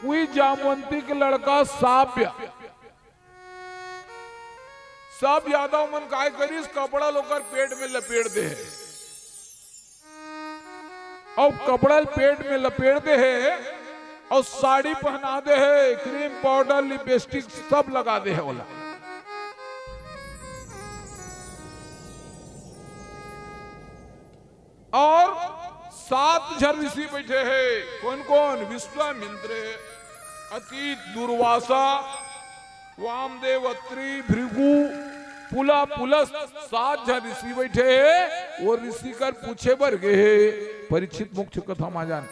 उही जामवंती के लड़का साप्य, सब यादव मन काय करिस, कपड़ा ल ओकर पेट में लपेट दे हे। अउ कपड़ा ल पेट में लपेट दे हे, अउ साड़ी पहना दे हे, क्रीम पाउडर, लिपस्टिक सब लगा दे हे ओला। अउ सात झन ऋषि बैठे हे। कोन कोन? विश्वामित्र, अत्रि, दुर्वासा, वामदेव, अत्रि, भृगु, पुला, पुलस्त, सात झन ऋषि बैठे हे। वो ऋषि कर पूछे बर गे हे। परीक्षित मोक्ष कथा मा जान।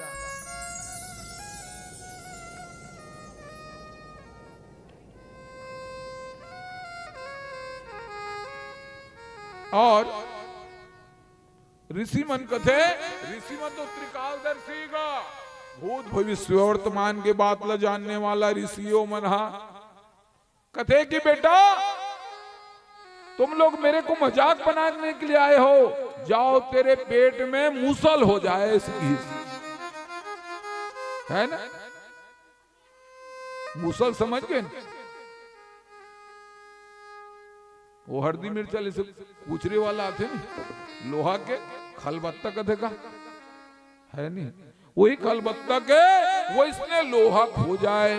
अउ ऋषि मन कथे, ऋषि मन तो त्रिकालदर्शी गा, भूत भविष्य वर्तमान के बात ला जानने वाला ऋषियों मन हा कथे कि बेटा, तुम लोग मेरे को मजाक बनाने के लिए आए हो, जाओ तेरे पेट में मूसल हो जाए, ऐसे ही। है ना? मूसल समझ गे न? वो हरदी मिर्चा ले से कुचरे वाला आथे नी, लोहा के खलबत्ता कथे का, है नी? वही खलबत्ता के वइसने लोहा हो जाए।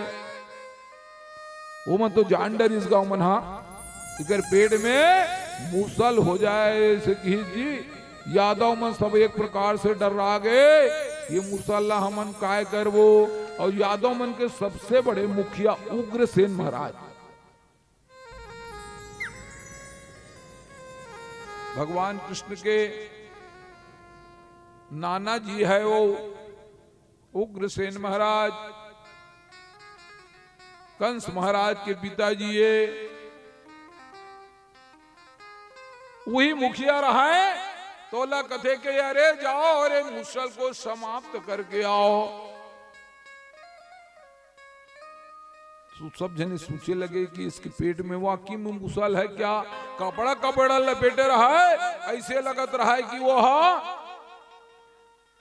वो मन तो जान डरिस गा मन हा, एकर पेट में मूसल हो जाए, ऐसे कही जी। यादव मन सब एक प्रकार से डर्रा गे, ये मूसल ला हमन काय करबो? अउ यादव मन के सबसे बड़े मुखिया उग्रसेन महाराज, भगवान कृष्ण के नाना जी हे वो उग्रसेन महाराज, कंस महाराज के पिताजी हे, वही मुखिया रहा हे। तोला कथे के, अरे जाओ, अरे मूसल को समाप्त करके आओ। सो सब जने सोचे लगे कि इसके पेट में वाकई में मूसल है क्या? कपड़ा कपड़ा लपेटे रहा हे, ऐसे लगत रहा हे कि वो हा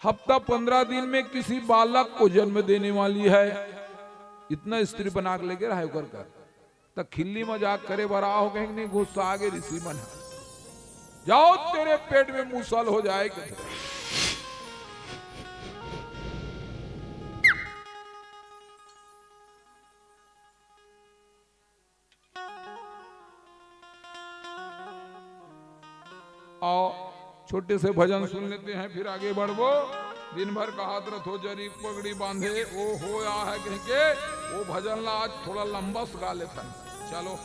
हफ्ता पंद्रह दिन में किसी बालक को जन्म देने वाली है। इतना स्त्री बना के लेके रहा हे ओकर कर। त खिल्ली मजाक करे बर आहो कहेंगे, नहीं, गुस्सा आगे ऋषि मन हे। जाओ, तेरे पेट में मूसल हो जाए कथे। आओ, छोटे से भजन सुन लेते हैं, फिर आगे बढ़बो। दिन भर कहात रथो, जरी पगड़ी बांधे, ओ हो या है कह के, वो भजन ला आज थोड़ा लंबा से गा लेथन। चलो।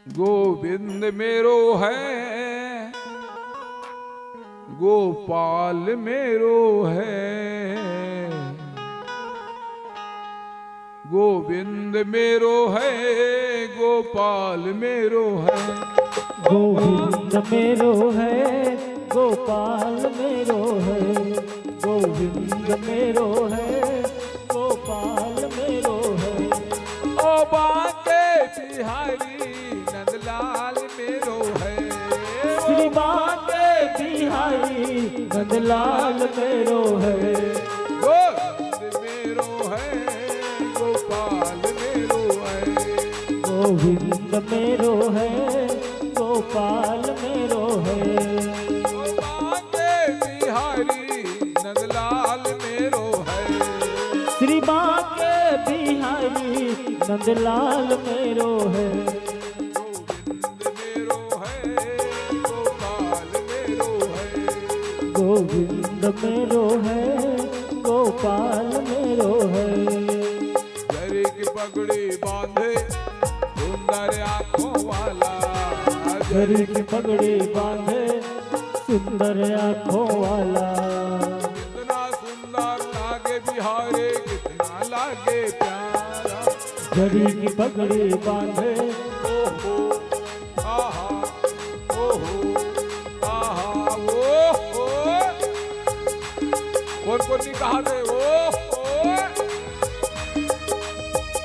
गोविंद मेरो है, गोपाल मेरो है। गोविंद मेरो है, गोपाल मेरो है। गोविंद मेरो है, गोपाल मेरो है। गोविंद मेरो है, गोपाल मेरो है। ओ बांके बिहारी नंदलाल मेरो है। श्री बांके बिहारी नंदलाल मेरो है। गोविंद मेरो है, गोपाल मेरो है। गोविंद मेरो है, गोपाल मेरो है। नंदलाल मेरो है। श्री बांके बिहारी नंदलाल मेरो है। गोविंद मेरो है, गोपाल मेरो है। गोविंद मेरो है, गोपाल मेरो है। जरी की पगड़ी बांधे सुंदर आंखों वाला। जरी की पगड़ी बांधे सुंदर आंखों वाला। कितना सुंदर लागे बिहारी, कितना लागे प्यारा। जरी की पगड़ी बांधे। ओहो, आहा, ओहो, आहा, ओहो। कौन कौन नहीं कहा थे? ओहो।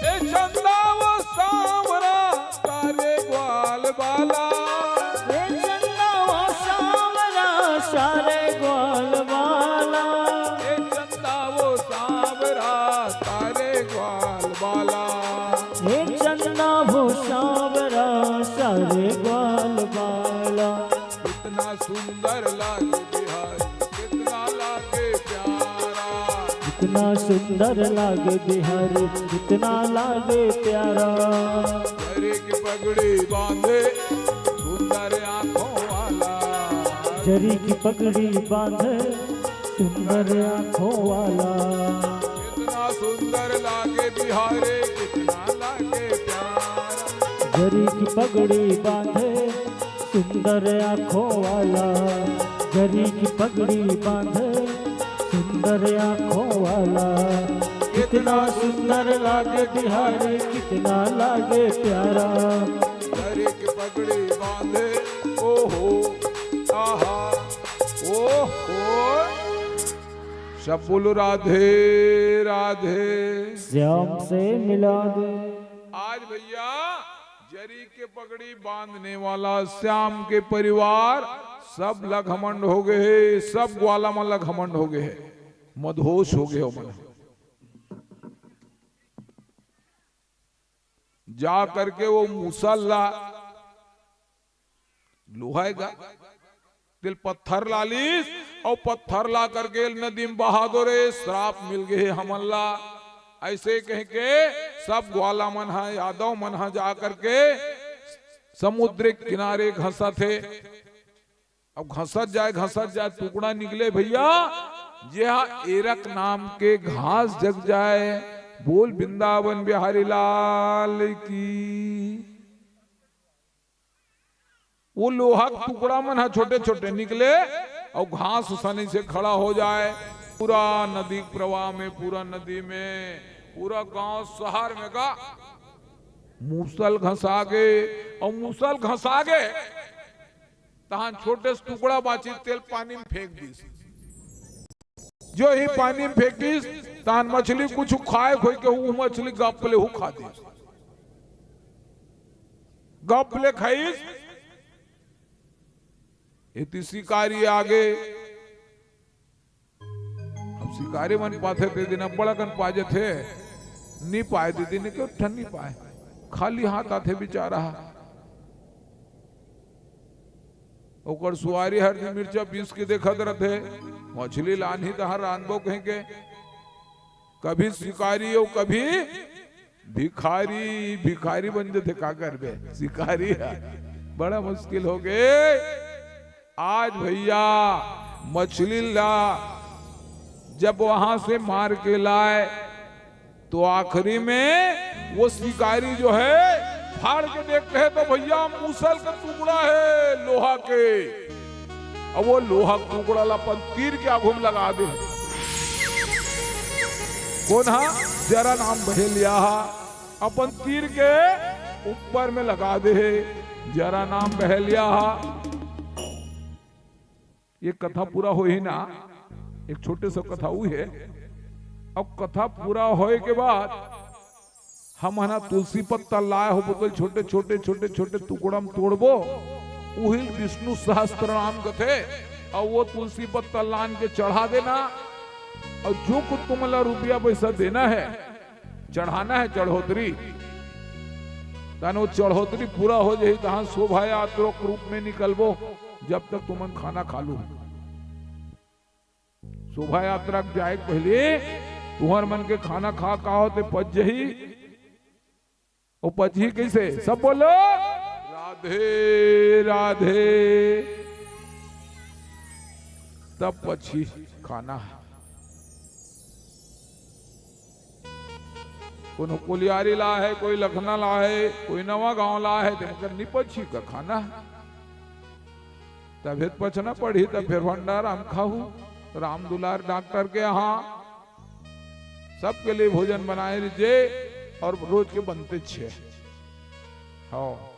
ए चंदा वो सांवरा सारे ग्वाल बाला। ए चंदा वो सांवरा सारे ग्वाल बाला। ए चंदा वो सांवरा सारे ग्वाल बाला। ए चंदा वो सांवरा सारे ग्वाल बाला। कितना सुंदर लागे बिहारी, कितना लागे प्यारा। कितना सुंदर लागे बिहारी, कितना लागे प्यारा। जरी की पगड़ी बांधे सुंदर आंखों वाला। जरी की पगड़ी बांधे सुंदर आंखों वाला। कितना सुंदर लागे बिहारी, कितना लागे प्यारा। जरी की पगड़ी बांधे सुंदर आंखों वाला। जरी की पगड़ी बांधे सुंदर आंखों वाला। कितना सुंदर लागे बिहारी, कितना लागे प्यारा। जरी की पगड़ी बांधे, ओहो, आहा, ओहो। सब बोलो राधे राधे। श्याम से मिला दे। आज भैया जरी के पगड़ी बांधने वाला श्याम के परिवार सब ला घमंड हो गए हे, सब ग्वाला मन ला घमंड हो गए हे, मदहोश हो गए हो मन। जा करके वो मूसल ला लोहा हे गा, तेल पत्थर ला लीस, अउ पत्थर ला करके नदी में बहा दो रे, श्राप मिल गए हे हमन ला। ऐसे कह के सब ग्वाला मन ह, यादव मन ह जा करके समुद्र के किनारे घसत हे। अब घसत जाए, घसत जाए, टुकड़ा निकले भैया, जेहा एरक नाम के घास जग जाए। बोल वृंदावन बिहारी लाल की। वो लोहा के टुकड़ा मन ह छोटे-छोटे निकले अउ घास उसने से खड़ा हो जाए। पूरा नदी के प्रवाह में, पूरा नदी में, पूरा गांव शहर में का मूसल घसा गे, अउ मूसल घसा गे, तहां छोटे से टुकड़ा बांचिस, तेल पानी में फेंक दिस। जो ही पानी में फेंकिस, तहां मछली कुछ खाए खोई के, वो मछली गप ले हु खा दिस। गप ले खाइस, एती शिकारी आगे। अब शिकारी मन पाथे ते दिन अब्बड़ अकन पा जथे, नी पाए ते दिन के ठन नी पाए, खाली हाथ आथे बेचारा। ओकर सुवारी हरदी मिर्चा पीस के देखत रथे, मछली लानही तहां रांधबो कहिके। कभी शिकारी अउ कभी भिखारी, भिखारी बन जथे, का करबे? शिकारी ह बड़ा मुश्किल हो गे। आज भैया मछली ला जब वहां से मार के लाए तो आखिरी में वो शिकारी जो है फाड़ के देखते हैं तो भैया मूसल का टुकड़ा है लोहा के। अब वो लोहा के टुकड़ा ला अपन तीर के आगू में लगा दे। कोन हा? जरा नाम बहेलिया हा। अपन तीर के ऊपर में लगा दे हे, जरा नाम बहेलिया हा। ये कथा पूरा होही ना, एक छोटे से कथा हुई है। अब कथा पूरा होए के बाद हम ह ना तुलसी पत्ता लाए हो, बोतल छोटे छोटे छोटे छोटे टुकड़ा में तोड़बो, उहिल विष्णु सहस्त्र नाम कथे। और वो तुलसी पत्ता लान के चढ़ा देना, और जो कुछ तुमला रुपया पैसा देना है, चढ़ाना है चढ़ोतरी, ताने वो चढ़ोतरी पूरा हो जाही, तहां शोभा यात्रा के रूप में निकलबो, जब तक तुमन खाना खा लू। शोभा यात्रा के जाए के पहले तुहर मन के खाना खा का होते पच जही। वो पचही कैसे? सब बोलो, "राधे राधे।" तब पचही खाना। कोनो कोलियारी ला है, कोई लखना ला है, कोई नवा गांव ला है, ते मकर नहीं पचही का खाना। तभे त पचना पड़ही, तब फिर भंडारा म खाहू। राम दुलार डॉक्टर के यहाँ सबके लिए भोजन बनाए रहिजे और रोज के बनते छे। हाँ।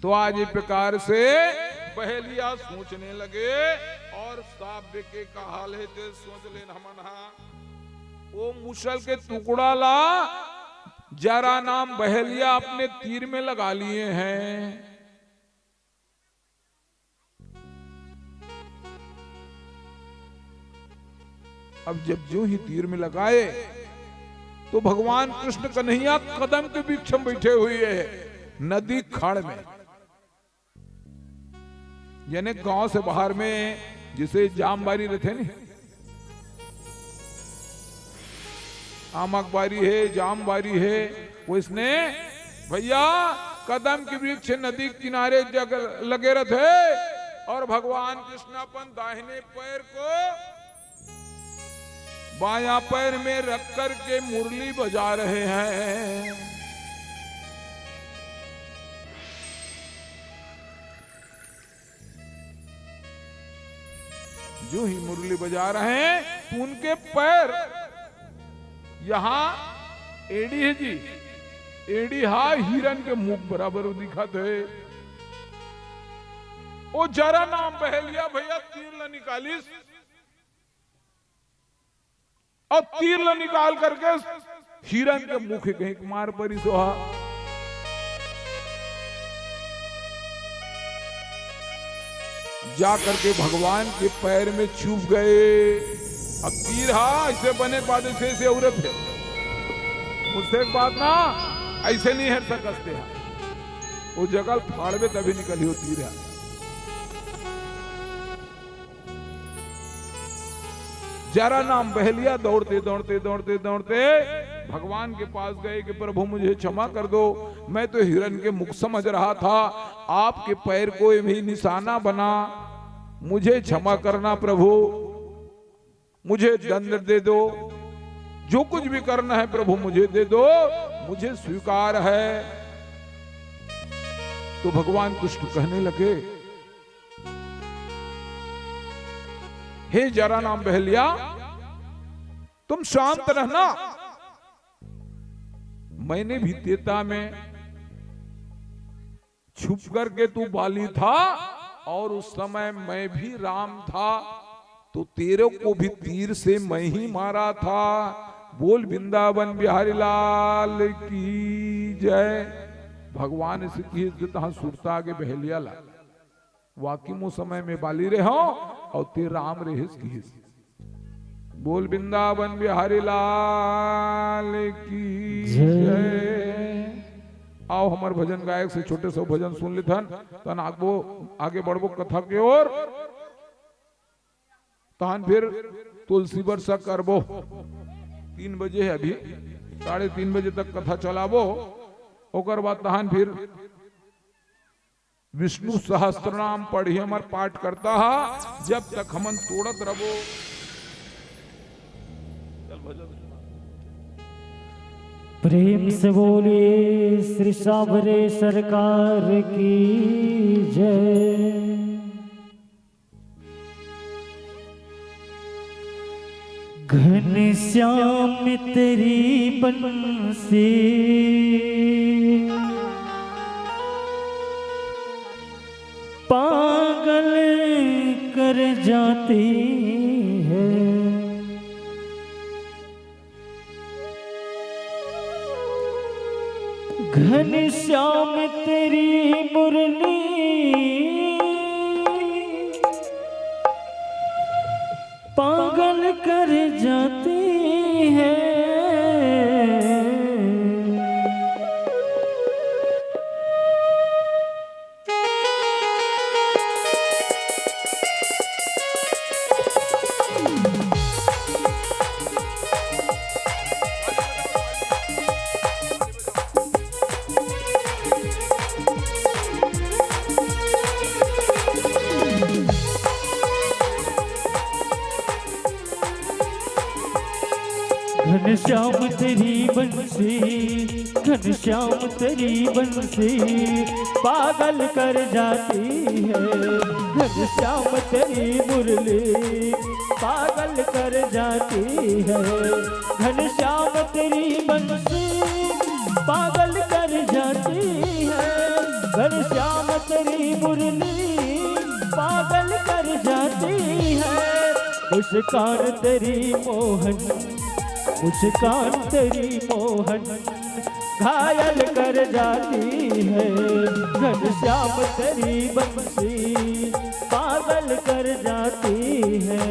तो आज ये प्रकार से बहेलिया सोचने लगे और साब्य के का हाल है ते सोच लेन हमन हा। वो मुसल के टुकड़ा ला जरा नाम बहेलिया अपने तीर में लगा लिए हैं। अब जब जो ही तीर में लगाए तो भगवान कृष्ण कन्हैया कदम के वृक्ष में बैठे हुए हैं नदी खाड़ में। यानी गांव से बाहर में जैसे जामबारी रहते नहीं, आमक बारी है, जाम बारी है, वैसने भैया कदम के वृक्ष नदी किनारे जग लगे रहते। और भगवान कृष्ण अपन दाहिने पैर को बायां पैर में रख करके मुरली बजा रहे हैं। जो ही मुरली बजा रहे हैं तो उनके पैर यहाँ एड़ी है जी, एड़ी हा हिरन के मुख बराबर दिखत है। ओ जरा नाम बहेलिया भैया तीर ला निकालिस और तीर ला निकाल करके हिरन के मुख कहीं मार परी सोहा। जा करके भगवान के पैर में चुभ गए। अब तीर हा ऐसे बने के बाद ऐसे ऐसे औरत है, मुझसे एक बात ना, ऐसे नहीं हट सकते हैं। वो जगह फाड़वे तभी निकली हो तीर है। जरा नाम बहेलिया दौड़ते दौड़ते दौड़ते दौड़ते भगवान के पास गए कि प्रभु मुझे क्षमा कर दो, मैं तो हिरन के मुख समझ रहा था, आपके पैर को भी निशाना बना, मुझे क्षमा करना प्रभु, मुझे दंड दे दो, जो कुछ भी करना है प्रभु मुझे दे दो, मुझे स्वीकार है। तो भगवान कृष्ण कहने लगे, हे जरा नाम बहेलिया, तुम शांत रहना। मैंने भी त्रेता में छुप करके तू बाली था और उस समय मैं भी राम था, तो तेरे को भी तीर से मैं ही मारा था। बोल वृंदावन बिहारी लाल की जय। भगवान इसे किहिस तहाँ सुरता के बहेलिया ला। वाकई मो समय में बाली रहे हो और ते राम रहे किहिस। बोल वृंदावन बिहारी लाल की जय। जय। आओ हमर भजन गायक से छोटे से भजन सुन लेथन, तन आगबो, आगे बढ़बो कथा के ओर। तहन फिर तुलसी वर्षा करबो। तीन बजे है अभी, साढ़े तीन बजे तक कथा चलाबो। ओकर बाद तहन फिर विष्णु सहस्त्रनाम पढ़ी हमर पाठ करता हा, जब तक हमन तोड़त रबो। प्रेम से बोलिए श्री सांवरे सरकार की जय। घनश्याम तेरी बंसी पागल कर जाती है। घनश्याम तेरी मुरली पागल कर जाती है। घनश्याम तेरी बंसी, घनश्याम तेरी बंसी पागल कर जाती है। घनश्याम तेरी मुरली पागल कर जाती है। घनश्याम तेरी बंसी पागल कर जाती है। घनश्याम तेरी मुरली पागल कर जाती है। मुस्कान तेरी मोहन, मुस्कान तेरी मोहन घायल कर जाती है। घनश्याम तेरी बंसी पागल कर जाती है।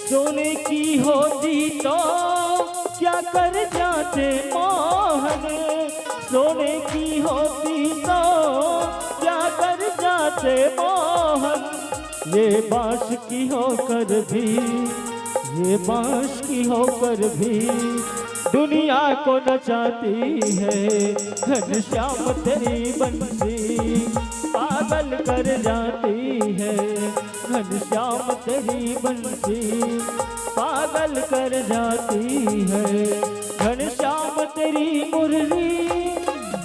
सोने की होती तो क्या कर जाते मोहन, सोने की होती तो क्या कर जाते मोहन। ये बांस की होकर भी, ये बांस की होकर भी दुनिया को नचाती है। घनश्याम तेरी बंसी पागल कर जाती है। घनश्याम तेरी बंसी पागल कर जाती है। घनश्याम तेरी मुरली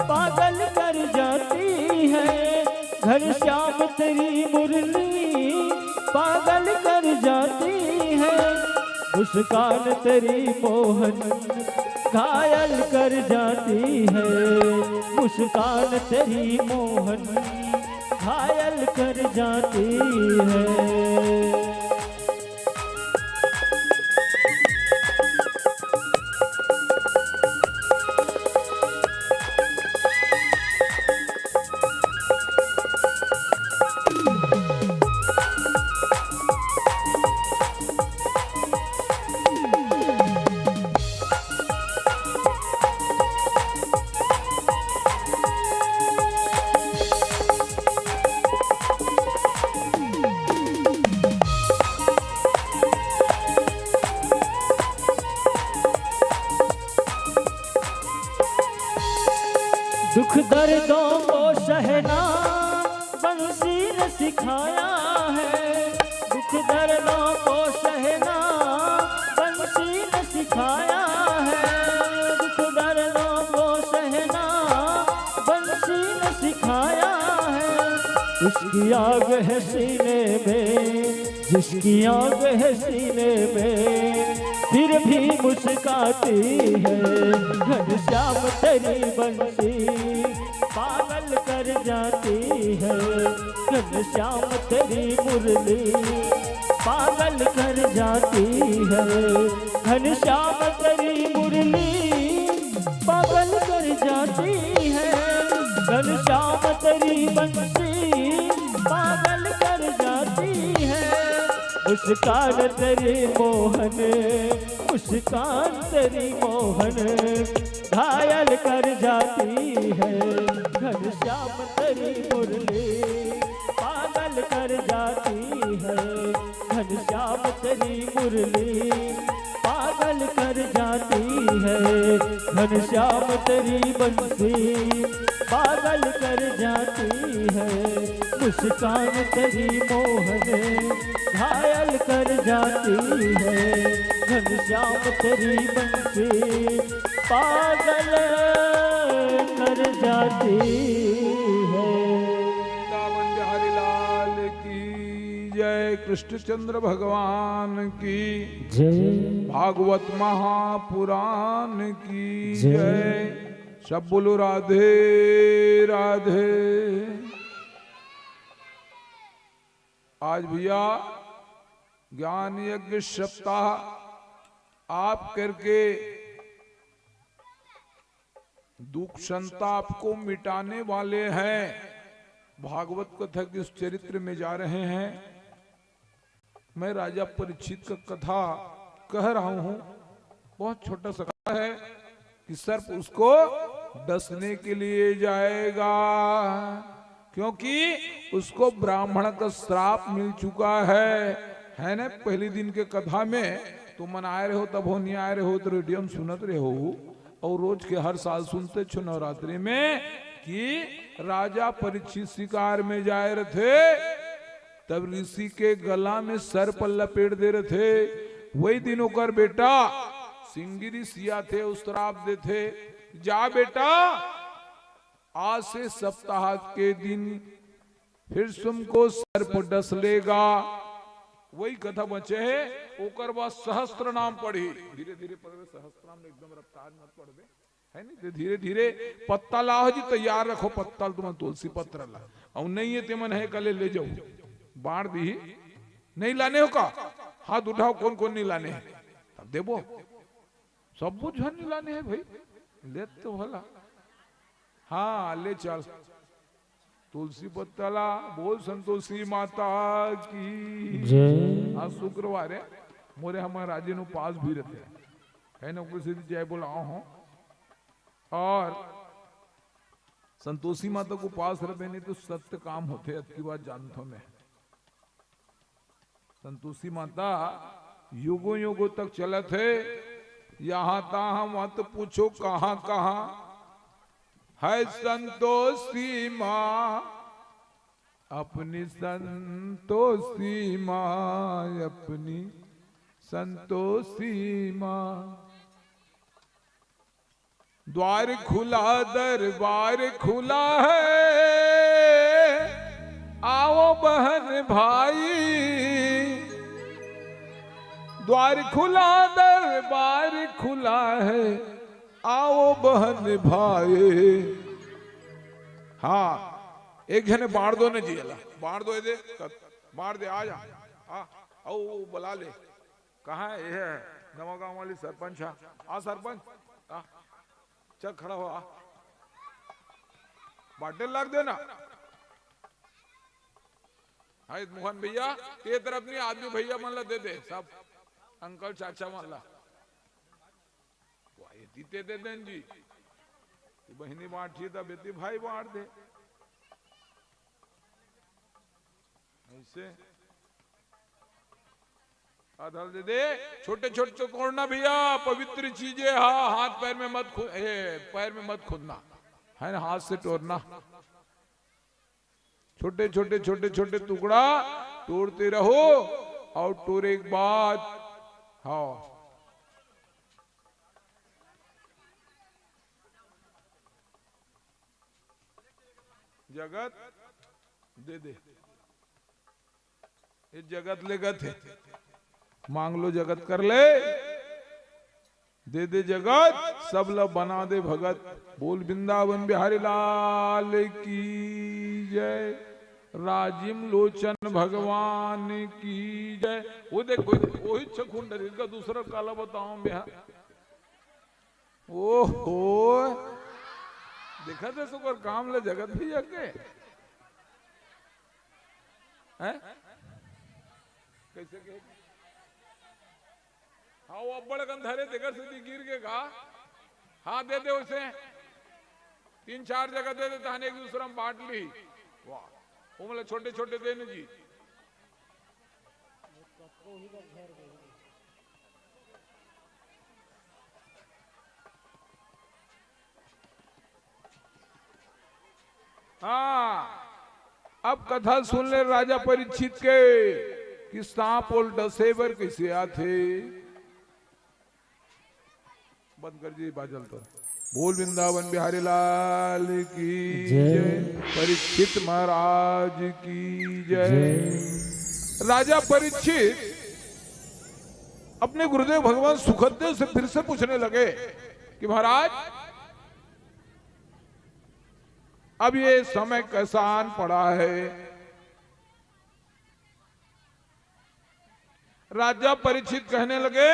पागल कर जाती है। घनश्याम तेरी मुरली पागल कर जाती है। मुस्कान तेरी मोहन घायल कर जाती है। मुस्कान तेरी मोहन घायल कर जाती है। दुख दर्दों को सहना बंसी ने सिखाया है। दुख दर्दों को सहना बंसी ने सिखाया है। दुख दर्दों को सहना बंसी ने सिखाया है। उसकी आग है सीने में, जिसकी आग है सीने में, फिर भी मुस्काती है। घनश्याम तेरी बंसी पागल कर जाती है। घनश्याम तेरी मुरली पागल कर जाती है। घनश्याम तेरी मुरली पागल कर जाती है। घनश्याम तेरी बंसी पागल कर जाती है। मुस्कान तेरी मोहन, मुस्कान तेरी मोहन घायल कर जाती है। घनश्याम तेरी मुरली पागल कर जाती है। घनश्याम तेरी मुरली पागल कर जाती है। घनश्याम तेरी बंसी पागल कर जाती है। मुस्कान तेरी मोहन घायल कर जाती है। घनश्याम तेरी बंसी पागल कर जाती है। वृंदावन बिहारी लाल की जय, कृष्णचंद्र भगवान की जय। भागवत महापुराण की जय। जय। सब बोलो राधे राधे। आज भैया ज्ञान यज्ञ सप्ताह आप करके दुख संताप को मिटाने वाले हैं। भागवत कथा के इस चरित्र में जा रहे हैं। मैं राजा परीक्षित का कथा कह रहा हूं, बहुत छोटा सा कथा है कि सर्प उसको डसने के लिए जाएगा, क्योंकि उसको ब्राह्मण का श्राप मिल चुका है, है ना? पहली दिन के कथा में तुमन आए रहो, तब हो, नहीं आए रहो तो रेडियो में सुनत रहो, और रोज के हर साल सुनते छो नवरात्रि में कि राजा परीक्षित शिकार में जाए रथे, तब ऋषि के गला में सर्प लपेट दे रथे। वही दिन ओकर बेटा सिंगी ऋषि आथे, उ श्राप देथे, "जा बेटा, आज से सप्ताह के दिन फिर तुमको सर्प डस लेगा।" वही कथा बचे है। ओकर बाद सहस्त्र नाम पढ़ी, धीरे धीरे पढ़बे, सहस्त्र नाम एकदम रफ्तार मत पढ़बे, है नहीं? तो धीरे धीरे पत्ता लाओ जी, तैयार रखो पत्ता, तुमन तुलसी पत्र ला, और नहीं है ते मन है कले ले जाओ, बांट दी। नहीं लाने हो का? हाथ उठाओ, कौन कौन नहीं लाने हैं, तब देबो। सब झन नहीं लाने हैं भाई, ले तो भला। हाँ, ले चल तुलसी पत्ता ला। बोल संतोषी माता की जय। आज शुक्रवार है, मोरे हमर राजे नु पास भी रहते हैं, कहीं ना किसी दिन जय बोलाओ हो। और संतोषी माता को पास रहे नहीं तो सत्य काम होते, अतकी बात जानथो मैं। संतोषी माता युगों युगों तक चलत है, यहाँ तहाँ मत पूछो कहाँ कहाँ है संतोषी माँ, अपनी संतोषी माँ, अपनी संतोषी माँ। द्वार खुला दरबार खुला है, आओ बहन भाई। द्वार खुला दरबार खुला है, आओ बहन भाई। हाँ, एक झने बांट दो ना जी, अला बांट दो, ए दे, बांट दे, आ जा, आ, आओ, बुला ले। कहाँ है? ये है नवा गांव वाली सरपंच है। आ सरपंच, आ, चल खड़ा हो, आ। बांटे लाग देना। हाँ, मोहन भैया, ये तरफ नहीं, आदमी भैया मन ला दे दे, सब अंकल चाचा मन ला। वाह, ये दीते दे देन जी। तू बहिनी बांट ही, तब बेटी भाई बांट दे। ऐसे आधा दे दे। छोटे छोटे टोरना भैया, पवित्र चीजें, हाँ, हाथ पैर में मत खु-, ए, पैर में मत खुदना, है ना, हाथ से टोरना। छोटे छोटे छोटे छोटे टुकड़ा टोरते रहो, और टोरे के बाद, हाँ, जगत दे दे। ये जगत लेगत है, मांग लो जगत कर ले, दे दे जगत, सब ला बना दे भगत। बोल वृंदावन बिहारी लाल की जय, राजिम लोचन भगवान की जय। वो देख, कोई, वही छखुंडर, इनका दूसरा काला बताओ मैं। ओहो, देखा थे सुकर काम ले जगत भी आके। हैं? कैसे के? हाँ, वो अब्बड़ कन धरे, तेकर से गिर के का? हाँ, दे दे उसे। तीन चार जगह दे दे, तहने एक दूसरा में बांट ली। वाह, वो मतलब छोटे छोटे देने जी। हाँ, अब कथा सुन ले राजा परीक्षित के कि सांप ओल डसे बर कैसे आथे। बंद कर जी बाजल तो। बोल वृंदावन बिहारी लाल की जय। जय। परीक्षित महाराज की जय। जय। राजा परीक्षित अपने गुरुदेव भगवान सुखदेव से फिर से पूछने लगे कि महाराज, अब ये समय कैसा आन पड़ा है? राजा परीक्षित कहने लगे,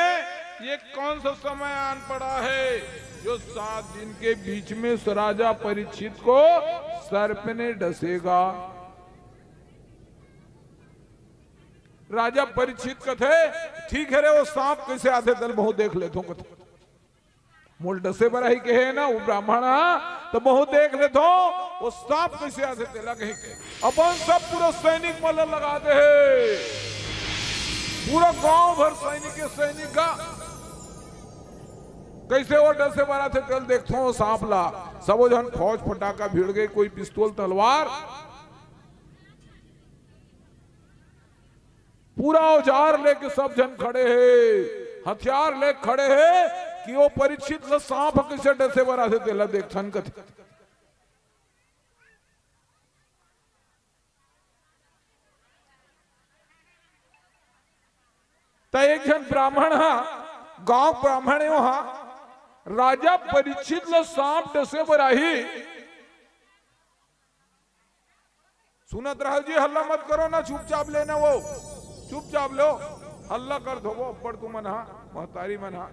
ये कौन सा समय आन पड़ा है जो सात दिन के बीच में उस राजा परीक्षित को सर्प ने डसेगा? राजा परीक्षित कथे, ठीक है रे, वो सांप कैसे आथे, तल बहुत देख लेथो कथे। मोला डसे बर आही कहे ना वो ब्राह्मण ह, त महूं देख लेथंव, वो सांप कइसे आथे तेला कहिके अपन सब पूरा सैनिक मन ला लगा दे हे। पूरा गांव भर सैनिक के सैनिक का कइसे वो डसे बर आथे तेला देखथंव सांप ला। सबो झन फौज फटाका भिड़ गे, कोई पिस्तौल तलवार, पूरा औजार लेके सब झन खड़े हे, हथियार लेके खड़े हे कि वो परीक्षित ल सांप कइसे डसे बर आथे तेला देखथन कथे। त एक झन ब्राह्मण ह, गांव ब्राह्मण यो ह, राजा परीक्षित ल सांप डसे बर आही, सुनत रहो जी, हल्ला मत करो ना, चुपचाप लेना वो, चुपचाप लो। हल्ला कर दो वो अब्बड़ तुमन हा, महतारी मन हा।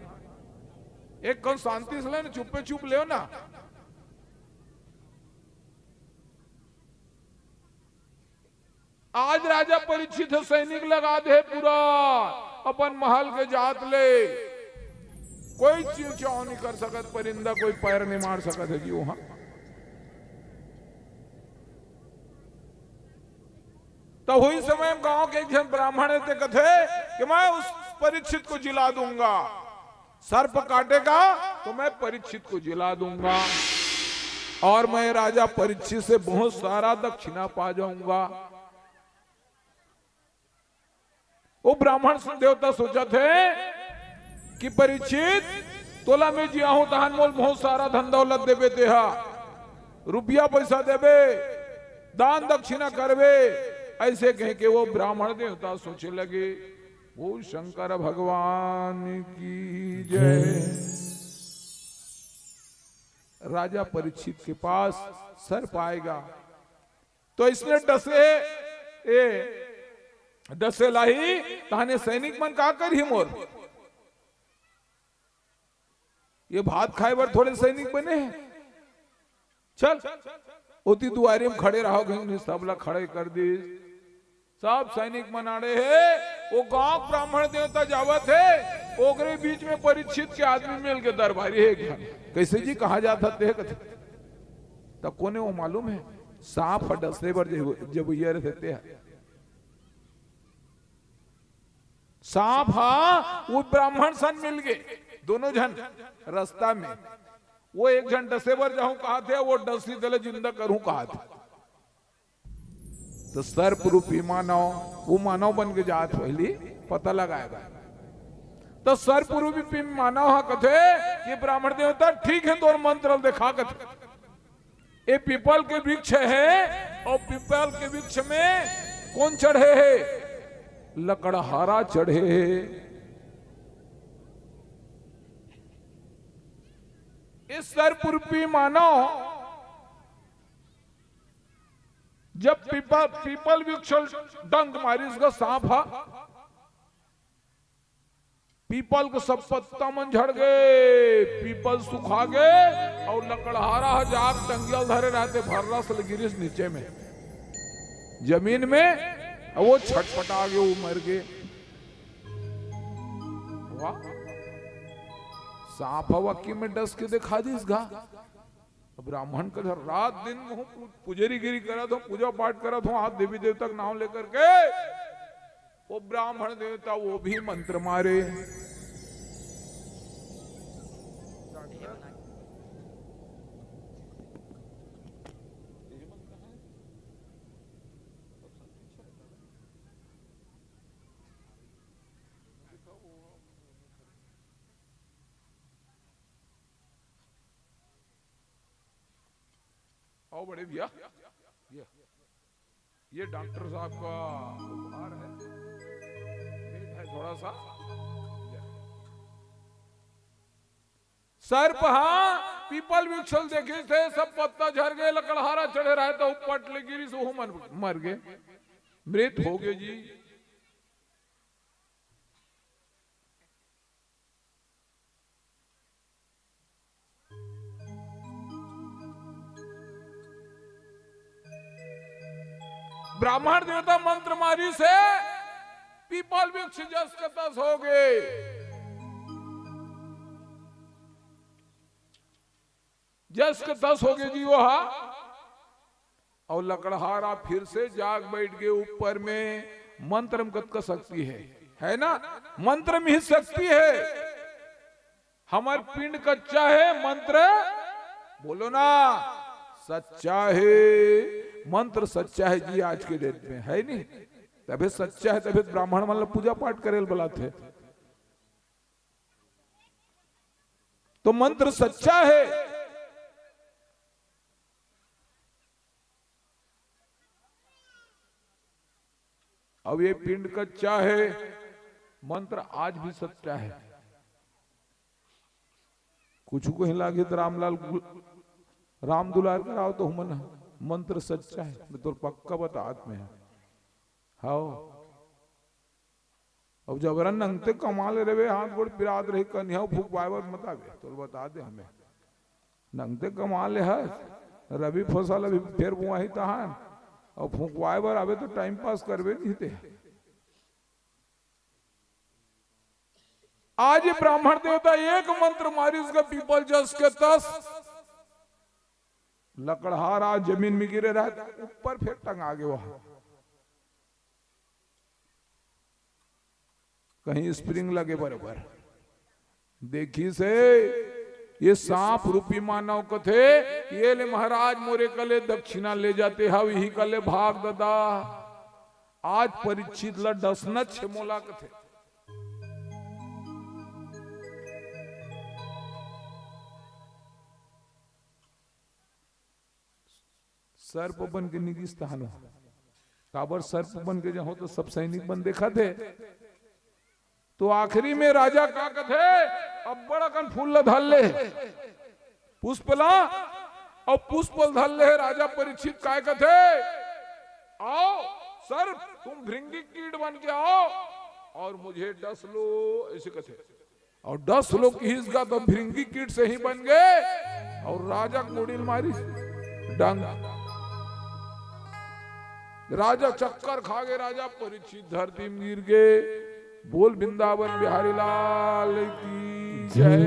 एक कन शांति से लेना, चुप्पे चुप लेव ना। आज राजा परीक्षित ह सैनिक लगा दे पूरा अपन महल के जात ले, कोई चिंचाव नहीं कर सकत, परिंदा कोई पैर नहीं मार सकत है जी वहां। तो वही समय में गांव के एक झन ब्राह्मण हे ते कथे कि मैं उस परीक्षित को जिला दूंगा, सर्प काटेगा तो मैं परीक्षित को जिला दूंगा और मैं राजा परीक्षित से बहुत सारा दक्षिणा पा जाऊंगा। वो ब्राह्मण देवता सोचत हे कि परीक्षित, तोला मैं जियाहूं तहान मोल बहुत सारा धन दौलत देबे, तेहा रुपया पैसा देबे, दान दक्षिणा करबे, ऐसे कह के वो ब्राह्मण देवता सोचे लगे। वो शंकर भगवान की जय। राजा परीक्षित के पास सर्प आएगा तो इसने डसे, ए, डसे लाही, तहाने सैनिक मन का करही मोर? ये भात खाए बर थोड़े सैनिक बने हैं? चल, ओती दुआरी में खड़े रहो, कहीं नहीं, सबला खड़े कर दी। सब सैनिक मन आड़े हे, वो गांव ब्राह्मण देवता जावत हे, ओकरे बीच में परीक्षित के आदमी मिल के दरबारी हे एक झन। कैसे जी, कहाँ जात हते कथे? त कोने वो मालूम है? सांप ह डसे बर जब, जब ये रहते हैं। सांप हा वो ब्राह्मण सन मिल गए, दोनों झन रास्ता में। वो एक झन डसे बर जाहूं कहा थे, वो डसी तेला जिंदा करूं कहा थे। तो सर्प रूपी मानव, वो मानव बन के जात पहली पता लगाएगा। तो सर्प रूपी मानव हा कथे कि ब्राह्मण देवता ठीक है, तोर मंत्र देखा कथे। ये पीपल के वृक्ष है और पीपल के वृक्ष में कौन चढ़े है? लकड़हारा चढ़े है। इस सर्प रूपी मानव जब पीपल, पीपल वृक्ष डंक मारिस गा सांप हा, पीपल के सब पत्ता मन झड़ गए, पीपल सुखा गए और लकड़हारा ह जाग टंगियल धरे रहते, भर्रा से गिरिस नीचे में, जमीन में, और वो छटपटा गए, वो मर गए। वाह, सांप ह वाकई में डस के दिखा दिस गा। अब ब्राह्मण के घर रात दिन महूं पु-, पुजेरीगिरी करत हों, पूजा पाठ करत हों, हाथ देवी देवता के नाम लेकर के। वो ब्राह्मण देवता वो भी मंत्र मारे। आओ बड़े भैया, ये, ये डॉक्टर साहब का उपहार है, लेट है थोड़ा सा। ये। सर्प हा पीपल वृक्ष ल देखे थे, सब पत्ता झर गए, लकड़हारा चढ़े रहे तो पट ले गिरी, सो मर, मर गए, मृत हो गए जी। ब्राह्मण देवता मंत्र मारी से पीपल वृक्ष जस का तस हो गए। जस के तस हो गए जी वो हा। और लकड़हारा फिर से जाग बैठ गए ऊपर में। मंत्र में कतका शक्ति है, है ना? मंत्र में ही शक्ति है। हमार पिंड कच्चा है, मंत्र बोलो ना, सच्चा है। मंत्र सच्चा है जी, आज के डेट में है नहीं, तबे सच्चा है, तबे ब्राह्मण मन ला पूजा पाठ करे ल बलाथे। तो मंत्र सच्चा है। अब ये पिंड कच्चा है, मंत्र आज भी सच्चा है। कुछ को ही लागे तो रामलाल गु-, राम दुलार कराओ तो हमन मंत्र सच्चा है, मैं तो पक्का बतात में है। हाओ। अब जबरन नंगते कमा ले रेवे, हाथ गोड़ पिरात रही, कनिहा फुकवाए बर मत आवे, तोल बता दे हमें। नंगते कमा ले हस, रबी फसल अभी फेर बुआही तहान, और फुकवाए बर आवे तो टाइम पास करबे नहीं ते। आज ये ब्राह्मण देवता एक मंत्र मारिस का पीपल जस के तस, लकड़हारा जमीन में गिरे रहा, ऊपर फेर टंगा गए वहां। कहीं स्प्रिंग लगे बरोबर। देखी से ये सांप रूपी मानव कथे, ये ले महाराज मोरे कले दक्षिणा ले जाते हव, यही कले भाग ददा। आज परीक्षित ला डसना छे मोला कथे। सर्प बन के निगिस तहान। काबर सर्प बन के जहो तो सब सैनिक मन देखा थे। तो आखिरी में राजा का कथे, अब्बड़ अकन फूल ला धर ले, पुष्प ला, और पुष्प ला धर ले राजा परीक्षित काय कथे, आओ सर्प, तुम भृंगी कीट बन के आओ और मुझे डस लो, ऐसे कथे। और डस लो किहिस गा तो भृंगी कीट से ही बन गए। और राजा मुड़ी ल मारिस डंग। राजा चक्कर खा गए, राजा परीक्षित धरती में गिर गए। बोल वृंदावन बिहारी लाल की जय।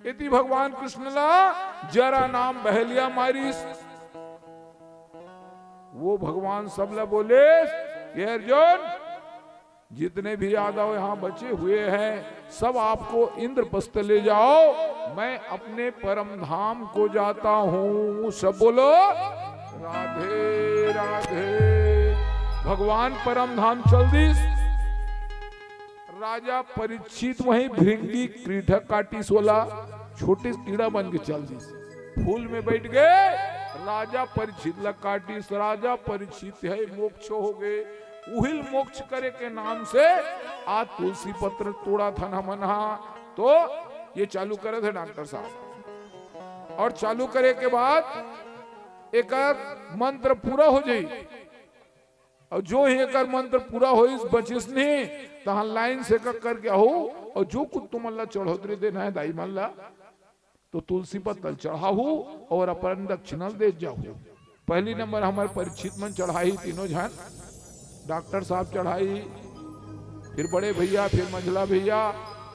इति भगवान कृष्ण ला जरा नाम बहलिया मारिस। वो भगवान सब ला बोले, ये अर्जुन, जितने भी यादव यहाँ बचे हुए हैं, सब आपको इंद्रप्रस्थ ले जाओ, मैं अपने परम धाम को जाता हूँ। सब बोलो, राधे राधे। भगवान परम धाम चल दिस। राजा परीक्षित वहीं भृंगी कीट काटिस वाला छोटे कीड़ा बन के चल दिस। फूल में बैठ गए, राजा परीक्षित ला काटिस। राजा परीक्षित है मोक्ष हो गए। उहिल मोक्ष करे के नाम से आज तुलसी पत्र तोड़ा था ना मना। तो ये चालू करे थे डॉक्टर साहब, और चालू करे के बाद एक मंत्र पूरा हो जाई। और जो ही एकर मंत्र पूरा होइस, बचिस नहीं, तहां लाइन से का करके हो, और जो कुछ तुमन ला चढ़ोतरी देना है दाई मन ला, तो तुलसी पत्तल चढ़ाहू और अपन दक्षिणा दे जाहू। पहली नंबर हमारे परीक्षित मन चढ़ाई, तीनों झन, डॉक्टर साहब चढ़ाई, फिर बड़े भैया, फिर मंझला भैया,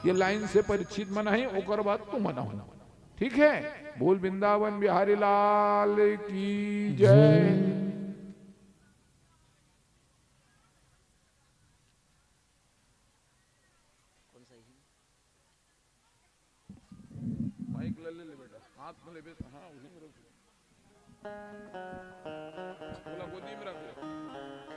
ये लाइन से परीक्षित मन है, ओकर बाद तुम मन हो। ठीक है, बोल वृंदावन बिहारी लाल की जय। माइक ले ले बेटा, हाथ में लेबे, हाँ, उही में रख। बोला, गोदी में रख ले।